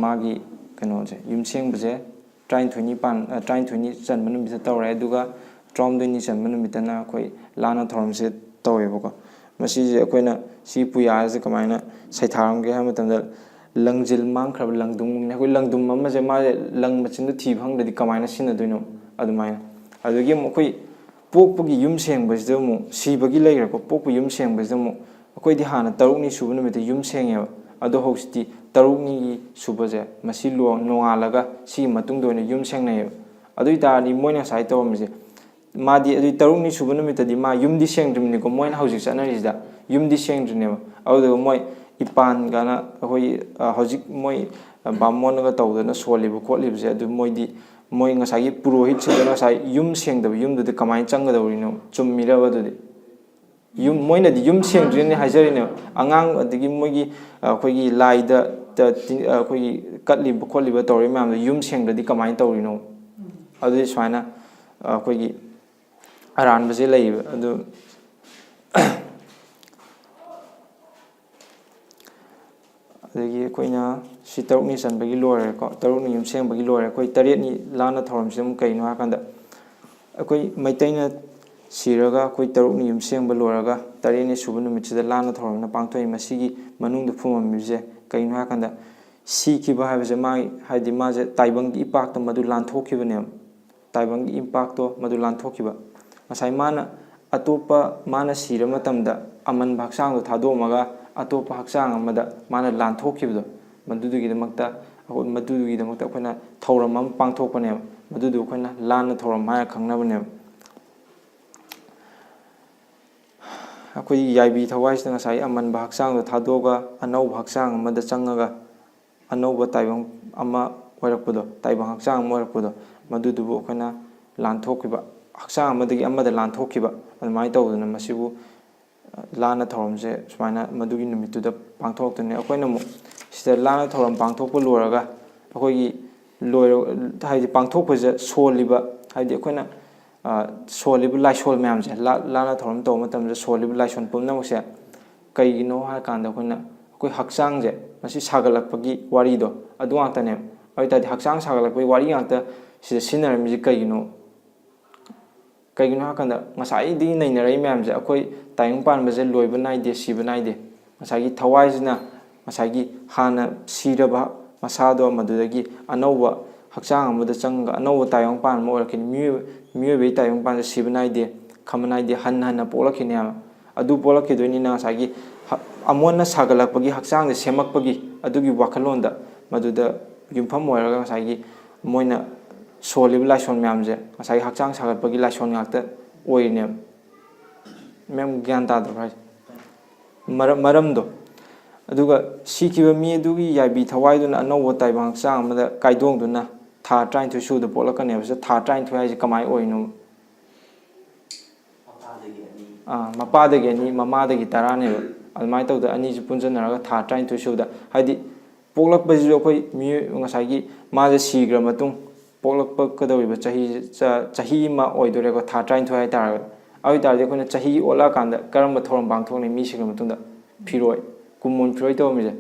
ꯃꯥꯒꯤ ꯀꯩꯅꯣꯁꯦ, ꯌꯨꯝ ꯁꯦꯡꯕꯁꯦ ꯇꯔꯥꯅꯤꯊꯣꯏꯅꯤ ꯄꯥꯟ-, ꯑ, ꯇꯔꯥꯅꯤꯊꯣꯏꯅꯤ ꯆꯟꯕ ꯅꯨꯃꯤꯠꯇ ꯇꯧꯔꯦ, ꯑꯗꯨꯒ ꯇꯔꯥꯍꯨꯝꯗꯣꯏꯅꯤ ꯆꯟꯕ ꯅꯨꯃꯤꯠꯇꯅ ꯑꯩꯈꯣꯏ ꯂꯥꯟꯅ ꯊꯧꯔꯝꯁꯦ ꯇꯧꯋꯦꯕꯀꯣ꯫ ꯃꯁꯤꯁꯦ ꯑꯩꯈꯣꯏꯅ ꯁꯤ ꯄꯨꯌꯥꯁꯦ ꯀꯃꯥꯏꯅ ꯁꯩꯊꯥꯔꯝꯒꯦ ꯍꯥꯏꯕ ꯃꯇꯝꯗ, ꯂꯪꯖꯤꯜ ꯃꯥꯡꯈ꯭ꯔꯕ ꯂꯪꯗꯨꯝꯒꯨꯝꯅꯤ꯫ ꯑꯩꯈꯣꯏ ꯂꯪꯗꯨꯝ ꯑꯃꯁꯦ ꯃꯥꯁꯦ ꯂꯪ ꯃꯆꯤꯟꯗꯣ ꯊꯤꯕ ꯐꯪꯗ꯭ꯔꯗꯤ ꯀꯃꯥꯏꯅ ꯁꯤꯖꯤꯟꯅꯗꯣꯏꯅꯣ? ꯑꯗꯨꯃꯥꯏꯅ꯫ ꯑꯗꯨꯗꯒꯤ ꯑꯃꯨꯛ ꯑꯩꯈꯣꯏ ꯄꯣꯛꯄꯒꯤ ꯌꯨꯝ ꯁꯦꯡꯕꯁꯤꯗ ꯑꯃꯨꯛ, ꯁꯤꯕꯒꯤ ꯂꯩꯈ꯭ꯔꯦꯀꯣ, ꯄꯣꯛꯄ ꯌꯨꯝ ꯁꯦꯡꯕꯁꯤꯗ ꯑꯃꯨꯛ ꯑꯩꯈꯣꯏꯗꯤ ꯍꯥꯟꯅ ꯇꯔꯨꯛꯅꯤ ꯁꯨꯕ ꯅꯨꯃꯤꯠꯇ ꯌꯨꯝ ꯁꯦꯡꯉꯦꯕ꯫ ꯑꯗꯣ ꯍꯧꯖꯤꯛꯇꯤ ꯇꯔꯨꯛꯅꯤꯒꯤ ꯁꯨꯕꯁꯦ ꯃꯁꯤ ꯂꯣ-, ꯅꯣꯡꯉꯥꯜꯂꯒ ꯁꯤꯒꯤ ꯃꯇꯨꯡꯗ ꯑꯣꯏꯅ ꯌꯨꯝ ꯁꯦꯡꯅꯩꯌꯦꯕ꯫ ꯑꯗꯨ ꯑꯣꯏ ꯇꯥꯔꯗꯤ ꯃꯣꯏꯅ ꯉꯁꯥꯏ ꯇꯧꯔꯝꯃꯤꯁꯦ, ꯃꯥꯗꯤ ꯑꯗꯨꯏ ꯇꯔꯨꯛꯅꯤ ꯁꯨꯕ ꯅꯨꯃꯤꯠꯇꯗꯤ ꯃꯥ ꯌꯨꯝꯗꯤ ꯁꯦꯡꯗ꯭ꯔꯤꯕꯅꯤꯀꯣ, ꯃꯣꯏꯅ ꯍꯧꯖꯤꯛ ꯆꯠꯅꯔꯤꯁꯤꯗ ꯌꯨꯝꯗꯤ ꯁꯦꯡꯗ꯭ꯔꯤꯅꯦꯕ꯫ ꯑꯗꯨꯗꯨꯒ ꯃꯣꯏ ꯏꯄꯥꯟ ꯀꯥꯏꯅ ꯑꯩꯈꯣꯏ, ꯑ, ꯍꯧꯖꯤꯛ ꯃꯣꯏ, ꯑ, ꯕꯥꯃꯣꯟꯒ ꯇꯧꯗꯅ ꯁꯣꯜꯂꯤꯕ ꯈꯣꯠꯂꯤꯕꯁꯦ, ꯑꯗꯨ ꯃꯣꯏꯗꯤ, ꯃꯣꯏ ꯉꯁꯥꯏꯒꯤ ꯄꯨꯔꯣꯍꯤꯠꯁꯤꯡꯗꯨꯅ ꯉꯁꯥꯏ ꯌꯨꯝ ꯁꯦꯡꯗꯕ ꯌꯨꯝꯗꯨꯗꯤ ꯀꯃꯥꯏꯅ ꯆꯪꯒꯗꯧꯔꯤꯅꯣ? ꯆꯨꯝꯃꯤꯔꯕ ꯑꯗꯨꯗꯤ? ꯌꯨꯝ, ꯃꯣꯏꯅꯗꯤ ꯌꯨꯝ ꯁꯦꯡꯗ꯭ꯔꯤꯅꯤ ꯍꯥꯏꯖꯔꯤꯅꯦꯕ꯫ ꯑꯉꯥꯡ ꯑꯗꯒꯤ ꯃꯣꯏꯒꯤ, ꯑ, ꯑꯩꯈꯣꯏꯒꯤ ꯂꯥꯏꯗ ꯇ-, ꯇꯤ-, ꯑ, ꯑꯩꯈꯣꯏꯒꯤ ꯀꯠꯂꯤꯕ ꯈꯣꯠꯂꯤꯕ ꯇꯧꯔꯤꯕ ꯃꯌꯥꯝꯗꯣ ꯌꯨꯝ ꯁꯦꯡꯗ꯭ꯔꯗꯤ ꯀꯃꯥꯏꯅ ꯇꯧꯔꯤꯅꯣ? ꯑꯗꯨꯗꯤ ꯁꯨꯃꯥꯏꯅ, ꯑ, ꯑꯩꯈꯣꯏꯒꯤ ꯑꯔꯥꯟꯕꯁꯦ ꯂꯩꯌꯦꯕ꯫ ꯑꯗꯨ ꯑꯗꯒꯤ ꯑꯩꯈꯣꯏꯅ ꯁꯤ ꯇꯔꯨꯛꯅꯤ ꯆꯟꯕꯒꯤ ꯂꯣꯏꯔꯦꯀꯣ, ꯇꯔꯨꯛꯅꯤ ꯌꯨꯝ ꯁꯦꯡꯕꯒꯤ ꯂꯣꯏꯔꯦ꯫ ꯑꯩꯈꯣꯏ ꯇꯔꯦꯠꯅꯤ ꯂꯥꯟꯅ ꯊꯧꯔꯝꯁꯤꯅ ꯑꯃꯨꯛ ꯀꯩꯅꯣ ꯍꯥꯏꯀꯥꯟꯗ, ꯑꯩꯈꯣꯏ ꯃꯩꯇꯩꯅ ꯁꯤꯔꯒ ꯑꯩꯈꯣꯏ ꯇꯔꯨꯛꯅꯤ ꯌꯨꯝ ꯁꯦꯡꯕ ꯂꯣꯏꯔꯒ ꯇꯔꯦꯠꯅꯤ ꯁꯨꯕ ꯅꯨꯃꯤꯠꯁꯤꯗ ꯂꯥꯟꯅ ꯊꯧꯔꯝꯅ ꯄꯥꯡꯊꯣꯛꯏ꯫ ꯃꯁꯤꯒꯤ ꯃꯅꯨꯡꯗ ꯐꯨꯝꯃꯝꯃꯤꯕꯁꯦ ꯀꯩꯅꯣ ꯍꯥꯏꯀꯥꯟꯗ, ꯁꯤꯈꯤꯕ ꯍꯥꯏꯕꯁꯦ ꯃꯥꯒꯤ, ꯍꯥꯏꯗꯤ ꯃꯥꯁꯦ ꯇꯥꯏꯕꯪꯒꯤ ꯏꯄꯥꯛꯇ ꯃꯗꯨ ꯂꯥꯟꯊꯣꯛꯈꯤꯕꯅꯦꯕ꯫ ꯇꯥꯏꯕꯪꯒꯤ ꯏꯄꯥꯛꯇꯣ ꯃꯗꯨ ꯂꯥꯟꯊꯣꯛꯈꯤꯕ꯫ ꯉꯁꯥꯏ ꯃꯥꯅ ꯑꯇꯣꯞꯄ, ꯃꯥꯅ ꯁꯤꯔ ꯃꯇꯝꯗ ꯑꯃꯟꯕ ꯍꯛꯆꯥꯡꯗꯣ ꯊꯥꯗꯣꯛꯑꯝꯃꯒ ꯑꯇꯣꯞꯄ ꯍꯛꯆꯥꯡ ꯑꯃꯗ ꯃꯥꯅ ꯂꯥꯟꯊꯣꯛꯈꯤꯕꯗꯣ, ꯃꯗꯨꯗꯨꯒꯤꯗꯃꯛꯇ ꯑꯩꯈꯣꯏ, ꯃꯗꯨꯗꯨꯒꯤꯗꯃꯛꯇ ꯑꯩꯈꯣꯏꯅ ꯊꯧꯔꯝ ꯑꯃ ꯄꯥꯡꯊꯣꯛꯄꯅꯦꯕ꯫ ꯃꯗꯨꯗꯨ ꯑꯩꯈꯣꯏꯅ ꯂꯥꯟꯅ ꯊꯧꯔꯝ ꯍꯥꯏꯔ ꯈꯪꯅꯕꯅꯦꯕ꯫ ꯑꯩꯈꯣꯏꯒꯤ ꯌꯥꯏꯕꯤ ꯊꯋꯥꯏꯁꯤꯗ ꯉꯁꯥꯏ ꯑꯃꯟꯕ ꯍꯛꯆꯥꯡꯗꯣ ꯊꯥꯗꯣꯛꯑꯒ ꯑꯅꯧꯕ ꯍꯛꯆꯥꯡ ꯑꯃꯗ ꯆꯪꯉꯒ ꯑꯅꯧꯕ ꯇꯥꯏꯕꯪ ꯑꯃ ꯑꯣꯏꯔꯛꯄꯗꯣ, ꯇꯥꯏꯕꯪ ꯍꯛꯆꯥꯡ ꯑꯃ ꯑꯣꯏꯔꯛꯄꯗꯣ, ꯃꯗꯨꯗꯨꯕꯨ ꯑꯩꯈꯣꯏꯅ ꯂꯥꯟꯊꯣꯛꯈꯤꯕ, ꯍꯛꯆꯥꯡ ꯑꯃꯗꯒꯤ ꯑꯃꯗ ꯂꯥꯟꯊꯣꯛꯈꯤꯕ, ꯑꯗꯨꯃꯥꯏꯅ ꯇꯧꯗꯅ ꯃꯁꯤꯕꯨ, ꯑ, ꯂꯥꯟꯅ ꯊꯧꯔꯝꯁꯦ ꯁꯨꯃꯥꯏꯅ ꯃꯗꯨꯒꯤ ꯅꯨꯃꯤꯠꯇꯨꯗ ꯄꯥꯡꯊꯣꯔꯛꯇꯣꯏꯅꯦ꯫ ꯑꯩꯈꯣꯏꯅ ꯑꯃꯨꯛ ꯁꯤꯗ ꯂꯥꯟꯅ ꯊꯧꯔꯝ ꯄꯥꯡꯊꯣꯛꯄ ꯂꯣꯏꯔꯒ ꯑꯩꯈꯣꯏꯒꯤ ꯂꯣꯏꯔ-, ꯍꯥꯏꯗꯤ ꯄꯥꯡꯊꯣꯛꯄꯁꯤꯗ ꯁꯣꯜꯂꯤꯕ, ꯍꯥꯏꯗꯤ ꯑꯩꯈꯣꯏꯅ, ꯑ, ꯁꯣꯜꯂꯤꯕ ꯂꯥꯏꯁꯣꯟ ꯃꯌꯥꯝꯁꯦ, ꯂꯥ-, ꯂꯥꯟꯅ ꯊꯧꯔꯝ ꯇꯧꯕ ꯃꯇꯝꯗ ꯁꯣꯜꯂꯤꯕ ꯂꯥꯏꯁꯣꯟ ꯄꯨꯝꯅꯃꯛꯁꯦ ꯀꯩꯒꯤꯅꯣ ꯍꯥꯏꯔꯀꯥꯟꯗ ꯑꯩꯈꯣꯏꯅ, ꯑꯩꯈꯣꯏ ꯍꯛꯆꯥꯡꯁꯦ ꯃꯁꯤ ꯁꯥꯒꯠꯂꯛꯄꯒꯤ ꯋꯥꯔꯤꯗꯣ ꯑꯗꯨ ꯉꯥꯛꯇꯅꯦꯕ꯫ ꯑꯗꯨ ꯑꯣꯏ ꯇꯥꯔꯗꯤ ꯍꯛꯆꯥꯡ ꯁꯥꯒꯠꯂꯛꯄꯒꯤ ꯋꯥꯔꯤ ꯉꯥꯛꯇ ꯁꯤꯗ ꯁꯤꯖꯤꯟꯅꯔꯝꯃꯤꯁꯦ ꯀꯩꯒꯤꯅꯣ? ꯀꯩꯒꯤꯅꯣ ꯍꯥꯏꯀꯥꯟꯗ ꯉꯁꯥꯏꯗꯒꯤ ꯅꯩꯅꯔꯛꯏ ꯃꯌꯥꯝꯁꯦ, ꯑꯩꯈꯣꯏ ꯇꯥꯏꯕꯪ ꯄꯥꯟꯕꯁꯦ ꯂꯣꯏꯕ ꯅꯥꯏꯗꯦ, ꯁꯤꯕ ꯅꯥꯏꯗꯦ꯫ ꯉꯁꯥꯏꯒꯤ ꯊꯋꯥꯏꯁꯤꯅ ꯉꯁꯥꯏꯒꯤ ꯍꯥꯟꯅ ꯁꯤꯔꯕ ꯃꯁꯥꯗꯣ ꯃꯗꯨꯗꯒꯤ ꯑꯅꯧꯕ ꯍꯛꯆꯥꯡ ꯑꯃꯗ ꯆꯪꯉꯒ ꯑꯅꯧꯕ ꯇꯥꯏꯕꯪ ꯄꯥꯟꯕ ꯑꯃ ꯑꯣꯏꯔꯛꯈꯤꯅꯤ꯫ ꯃꯤꯑꯣꯏꯕ, ꯃꯤꯑꯣꯏꯕꯒꯤ ꯇꯥꯏꯕꯪ ꯄꯥꯟꯕꯁꯦ ꯁꯤꯕ ꯅꯥꯏꯗꯦ, ꯈꯝꯕ ꯅꯥꯏꯗꯦ, ꯍꯟꯅ ꯍꯟꯅ ꯄꯣꯛꯂꯛꯈꯤꯅꯦ ꯍꯥꯏꯕ꯫ ꯑꯗꯨ ꯄꯣꯛꯂꯛꯈꯤꯗꯣꯏꯅꯤꯅ ꯉꯁꯥꯏꯒꯤ ꯍ-, ꯑꯃꯣꯟꯅ ꯁꯥꯒꯠꯂꯛꯄꯒꯤ, ꯍꯛꯆꯥꯡꯁꯦ ꯁꯦꯝꯃꯛꯄꯒꯤ ꯑꯗꯨꯒꯤ ꯋꯥꯈꯜꯂꯣꯟꯗ ꯃꯗꯨꯗ ꯌꯨꯝꯐꯝ ꯑꯣꯏꯔꯒ ꯉꯁꯥꯏꯒꯤ ꯃꯣꯏꯅ ꯁꯣꯜꯂꯤꯕ ꯂꯥꯏꯁꯣꯟ ꯃꯌꯥꯝꯁꯦ ꯉꯁꯥꯏꯒꯤ ꯍꯛꯆꯥꯡ ꯁꯥꯒꯠꯄꯒꯤ ꯂꯥꯏꯁꯣꯟ ꯉꯥꯛꯇ ꯑꯣꯏꯔꯤꯅꯦꯕ꯫ ꯃꯦꯝ, ꯒ꯭ꯌꯥꯟ ꯇꯥꯗꯕ꯭ꯔꯥ ꯍꯥꯏꯁꯦ? ꯃꯔꯝ, ꯃꯔꯝꯗꯣ꯫ ꯑꯗꯨꯒ ꯁꯤꯈꯤꯕ ꯃꯤ ꯑꯗꯨꯒꯤ ꯌꯥꯏꯕꯤ ꯊꯋꯥꯏꯗꯨꯅ ꯑꯅꯧꯕ ꯇꯥꯏꯕꯪ ꯍꯛꯆꯥꯡ ꯑꯃꯗ ꯀꯥꯏꯗꯣꯡꯗꯨꯅ ꯊꯥ ꯇꯔꯥꯅꯤꯊꯣꯏ ꯁꯨꯕꯗ ꯄꯣꯛꯂꯛꯀꯅꯦꯕ꯫ ꯁꯤꯗ ꯊꯥ ꯇꯔꯥꯅꯤꯊꯣꯏ ꯍꯥꯏꯁꯦ ꯀꯃꯥꯏꯅ ꯑꯣꯏꯔꯤꯅꯣ? ꯃꯄꯥꯗꯒꯤ ꯑꯅꯤ꯫ ꯑꯥ, ꯃꯄꯥꯗꯒꯤ ꯑꯅꯤ, ꯃꯃꯥꯗꯒꯤ ꯇꯔꯥꯅꯦꯕ꯫ ꯑꯗꯨꯃꯥꯏꯅ ꯇꯧꯗꯅ ꯑꯅꯤꯁꯤ ꯄꯨꯟꯁꯤꯟꯅꯔꯒ ꯊꯥ ꯇꯔꯥꯅꯤꯊꯣꯏ ꯁꯨꯕꯗ, ꯍꯥꯏꯗꯤ ꯄꯣꯛꯂꯛꯄꯁꯤꯁꯨ ꯑꯩꯈꯣꯏ ꯃꯤꯑꯣꯏ, ꯉꯁꯥꯏꯒꯤ ꯃꯥꯁꯦ ꯁꯤꯈ꯭ꯔ ꯃꯇꯨꯡ ꯄꯣꯛꯂꯛꯄꯀꯗꯧꯔꯤꯕ ꯆꯍꯤ, ꯆ-, ꯆꯍꯤ ꯑꯃ ꯑꯣꯏꯗꯣꯔꯦꯀꯣ, ꯊꯥ ꯇꯔꯥꯅꯤꯊꯣꯏ ꯍꯥꯏꯇꯥꯔꯒꯗꯤ꯫ ꯑꯗꯨ ꯑꯣꯏ ꯇꯥꯔꯗꯤ ꯑꯩꯈꯣꯏꯅ ꯆꯍꯤ ꯑꯣꯜꯂꯛꯑꯀꯥꯟꯗ ꯀꯔꯝꯕ ꯊꯧꯔꯝ ꯄꯥꯡꯊꯣꯛꯅꯤ? ꯃꯤ ꯁꯤꯈ꯭ꯔ ꯃꯇꯨꯡꯗ ꯐꯤꯔꯣꯏ, ꯀꯨꯝꯑꯣꯟ ꯐꯤꯔꯣꯏ ꯇꯧꯔꯝꯃꯤꯁꯦ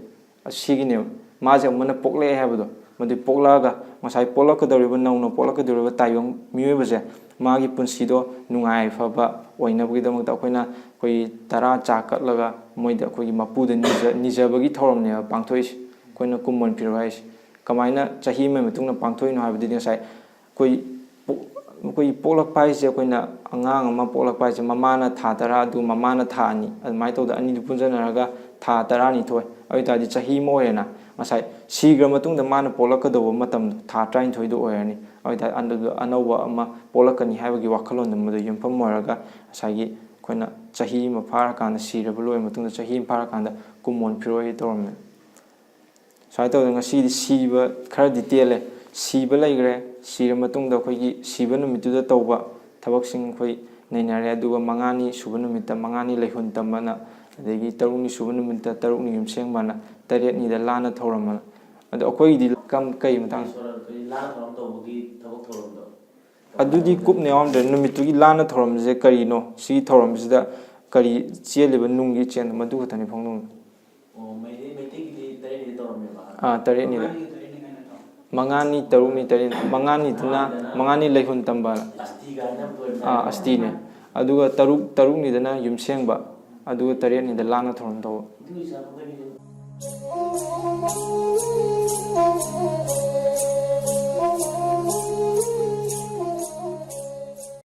ꯑꯁꯤꯒꯤꯅꯦꯕ꯫ ꯃꯥꯁꯦ ꯑꯃꯨꯛ ꯍꯟꯅ ꯄꯣꯛꯂꯛꯑꯦ ꯍꯥꯏꯕꯗꯣ, ꯃꯗꯨ ꯄꯣꯛꯂꯛꯑꯒ ꯉꯁꯥꯏ ꯄꯣꯛꯂꯛꯀꯗꯧꯔꯤꯕ, ꯅꯧꯅ ꯄꯣꯛꯂꯛꯀꯗꯧꯔꯤꯕ ꯇꯥꯏꯕꯪ ꯃꯤꯑꯣꯏꯕꯁꯦ ꯃꯥꯒꯤ ꯄꯨꯟꯁꯤꯗꯣ ꯅꯨꯡꯉꯥꯏ ꯌꯥꯏꯐꯕ ꯑꯣꯏꯅꯕꯒꯤꯗꯃꯛꯇ ꯑꯩꯈꯣꯏꯅ ꯑꯩꯈꯣꯏꯒꯤ ꯇꯔꯥ ꯆꯥ ꯀꯠꯂꯒ ꯃꯣꯏꯗ ꯑꯩꯈꯣꯏꯒꯤ ꯃꯄꯨꯗ ꯅꯤꯖ-, ꯅꯤꯖꯕꯒꯤ ꯊꯧꯔꯝꯅꯦꯕ ꯄꯥꯡꯊꯣꯛꯏꯁꯦ꯫ ꯑꯩꯈꯣꯏꯅ ꯀꯨꯝꯑꯣꯟ ꯐꯤꯔꯣꯏ ꯍꯥꯏꯁꯦ꯫ ꯀꯃꯥꯏꯅ ꯆꯍꯤ ꯑꯃꯒꯤ ꯃꯇꯨꯡꯗ ꯄꯥꯡꯊꯣꯛꯏꯅꯣ ꯍꯥꯏꯕꯗꯨꯗꯤ ꯉꯁꯥꯏ ꯑꯩꯈꯣꯏ ꯄꯣꯛ-, ꯑꯩꯈꯣꯏꯒꯤ ꯄꯣꯛꯂꯛꯄ ꯍꯥꯏꯁꯦ, ꯑꯩꯈꯣꯏꯅ ꯑꯉꯥꯡ ꯑꯃ ꯄꯣꯛꯂꯛꯄ ꯍꯥꯏꯁꯦ ꯃꯃꯥꯅ ꯊꯥ ꯇꯔꯥ, ꯑꯗꯨ ꯃꯃꯥꯅ ꯊꯥ ꯑꯅꯤ, ꯑꯗꯨꯃꯥꯏꯅ ꯇꯧꯗꯅ ꯑꯅꯤꯗꯨ ꯄꯨꯟꯁꯤꯟꯅꯔꯒ ꯊꯥ ꯇꯔꯥꯅꯤꯊꯣꯏ, ꯑꯗꯨ ꯑꯣꯏ ꯇꯥꯔꯗꯤ ꯆꯍꯤ ꯑꯃ ꯑꯣꯏꯔꯦꯅ꯫ ꯉꯁꯥꯏ ꯁꯤꯈ꯭ꯔ ꯃꯇꯨꯡꯗ ꯃꯥꯅ ꯄꯣꯛꯂꯛꯀꯗꯧꯕ ꯃꯇꯝꯗꯣ ꯊꯥ ꯇꯔꯥꯅꯤꯊꯣꯏꯗꯣ ꯑꯣꯏꯔꯅꯤ꯫ ꯑꯗꯨ ꯑꯣꯏ ꯇꯥꯔꯗꯤ ꯑꯗꯨꯗ ꯑꯅꯧꯕ ꯑꯃ ꯄꯣꯛꯂꯛꯀꯅꯤ ꯍꯥꯏꯕꯒꯤ ꯋꯥꯈꯜꯂꯣꯟꯗꯨ ꯃꯗꯨ ꯌꯨꯝꯐꯝ ꯑꯣꯏꯔꯒ ꯉꯁꯥꯏꯒꯤ ꯑꯩꯈꯣꯏꯅ ꯆꯍꯤ ꯑꯃ ꯐꯥꯔꯀꯥꯟꯗ, ꯁꯤꯔꯕ ꯂꯣꯏꯔ ꯃꯇꯨꯡꯗ ꯆꯍꯤ ꯑꯃ ꯐꯥꯔꯀꯥꯟꯗ ꯀꯨꯝꯑꯣꯟ ꯐꯤꯔꯣꯏ ꯇꯧꯔꯝꯃꯦ꯫ ꯁꯨꯃꯥꯏꯅ ꯇꯧꯗꯅ ꯉꯁꯤꯗꯤ ꯁꯤꯕ ꯈꯔꯗꯤ ꯇꯦꯜꯂꯦ꯫ ꯁꯤꯕ ꯂꯩꯈ꯭ꯔꯦ꯫ ꯁꯤꯔ ꯃꯇꯨꯡꯗ ꯑꯩꯈꯣꯏꯒꯤ ꯁꯤꯕ ꯅꯨꯃꯤꯠꯇꯨꯗ ꯇꯧꯕ ꯊꯕꯛꯁꯤꯡ ꯑꯩꯈꯣꯏ ꯅꯩꯅꯔꯦ꯫ ꯑꯗꯨꯒ ꯃꯉꯥꯅꯤ ꯁꯨꯕ ꯅꯨꯃꯤꯠꯇ ꯃꯉꯥꯅꯤ ꯂꯩꯍꯨꯟ ꯇꯝꯕꯅ, ꯑꯗꯒꯤ ꯇꯔꯨꯛꯅꯤ ꯁꯨꯕ ꯅꯨꯃꯤꯠꯇ ꯇꯔꯨꯛꯅꯤ ꯌꯨꯝꯁꯦꯡꯕꯅ, ꯇꯔꯦꯠꯅꯤꯗ ꯂꯥꯟꯅ ꯊꯧꯔꯝꯕꯅ꯫ ꯑꯗꯣ ꯑꯩꯈꯣꯏꯒꯤꯗꯤ ꯀꯝ-, ꯀꯩ ꯃꯇꯥꯡ? ꯏꯁꯣꯔ ꯑꯩꯈꯣꯏ ꯂꯥꯟꯅ ꯊꯧꯔꯝ ꯇꯧꯕꯒꯤ ꯊꯕꯛ ꯊꯧꯔꯝꯗꯣ꯫ ꯑꯗꯨꯗꯤ ꯀꯨꯞꯅ ꯌꯥꯎꯔꯝꯗ꯭ꯔꯦ꯫ ꯅꯨꯃꯤꯠꯇꯨꯒꯤ ꯂꯥꯟꯅ ꯊꯧꯔꯝꯁꯦ ꯀꯔꯤꯅꯣ? ꯁꯤꯒꯤ ꯊꯧꯔꯝꯁꯤꯗ ꯀꯔꯤ ꯆꯦꯜꯂꯤꯕ ꯅꯨꯡꯒꯤ ꯆꯦꯟ, ꯃꯗꯨ ꯈꯛꯇꯅꯤ ꯐꯣꯡꯗꯣꯛꯅ꯫ ꯑꯣ, ꯃꯩꯇꯩ, ꯃꯩꯇꯩꯒꯤꯗꯤ ꯇꯔꯦꯠꯅꯤꯗ ꯇꯧꯔꯝꯃꯦꯕ ꯍꯥꯟꯅ꯫ ꯑꯥ, ꯇꯔꯦꯠꯅꯤꯗ꯫ ꯃꯉꯥꯅꯤꯒ ꯇꯔꯦꯠꯅꯤ ꯀꯥꯏꯅ ꯇꯧ-, ꯃꯉꯥꯅꯤ, ꯇꯔꯨꯛꯅꯤ, ꯇꯔꯦꯠ, ꯃꯉꯥꯅꯤꯗꯅ, ꯃꯉꯥꯅꯤ ꯂꯩꯍꯨꯟ ꯇꯝꯕ, ꯑꯥ, ꯑꯁꯇꯤꯅꯦ꯫ ꯑꯗꯨꯒ ꯇꯔꯨꯛ, ꯇꯔꯨꯛꯅꯤꯗꯅ ꯌꯨꯝꯁꯦꯡꯕ, ꯑꯗꯨꯒ ꯇꯔꯦꯠꯅꯤꯗ ꯂꯥꯟꯅ ꯊꯧꯔꯝ ꯇꯧꯕ꯫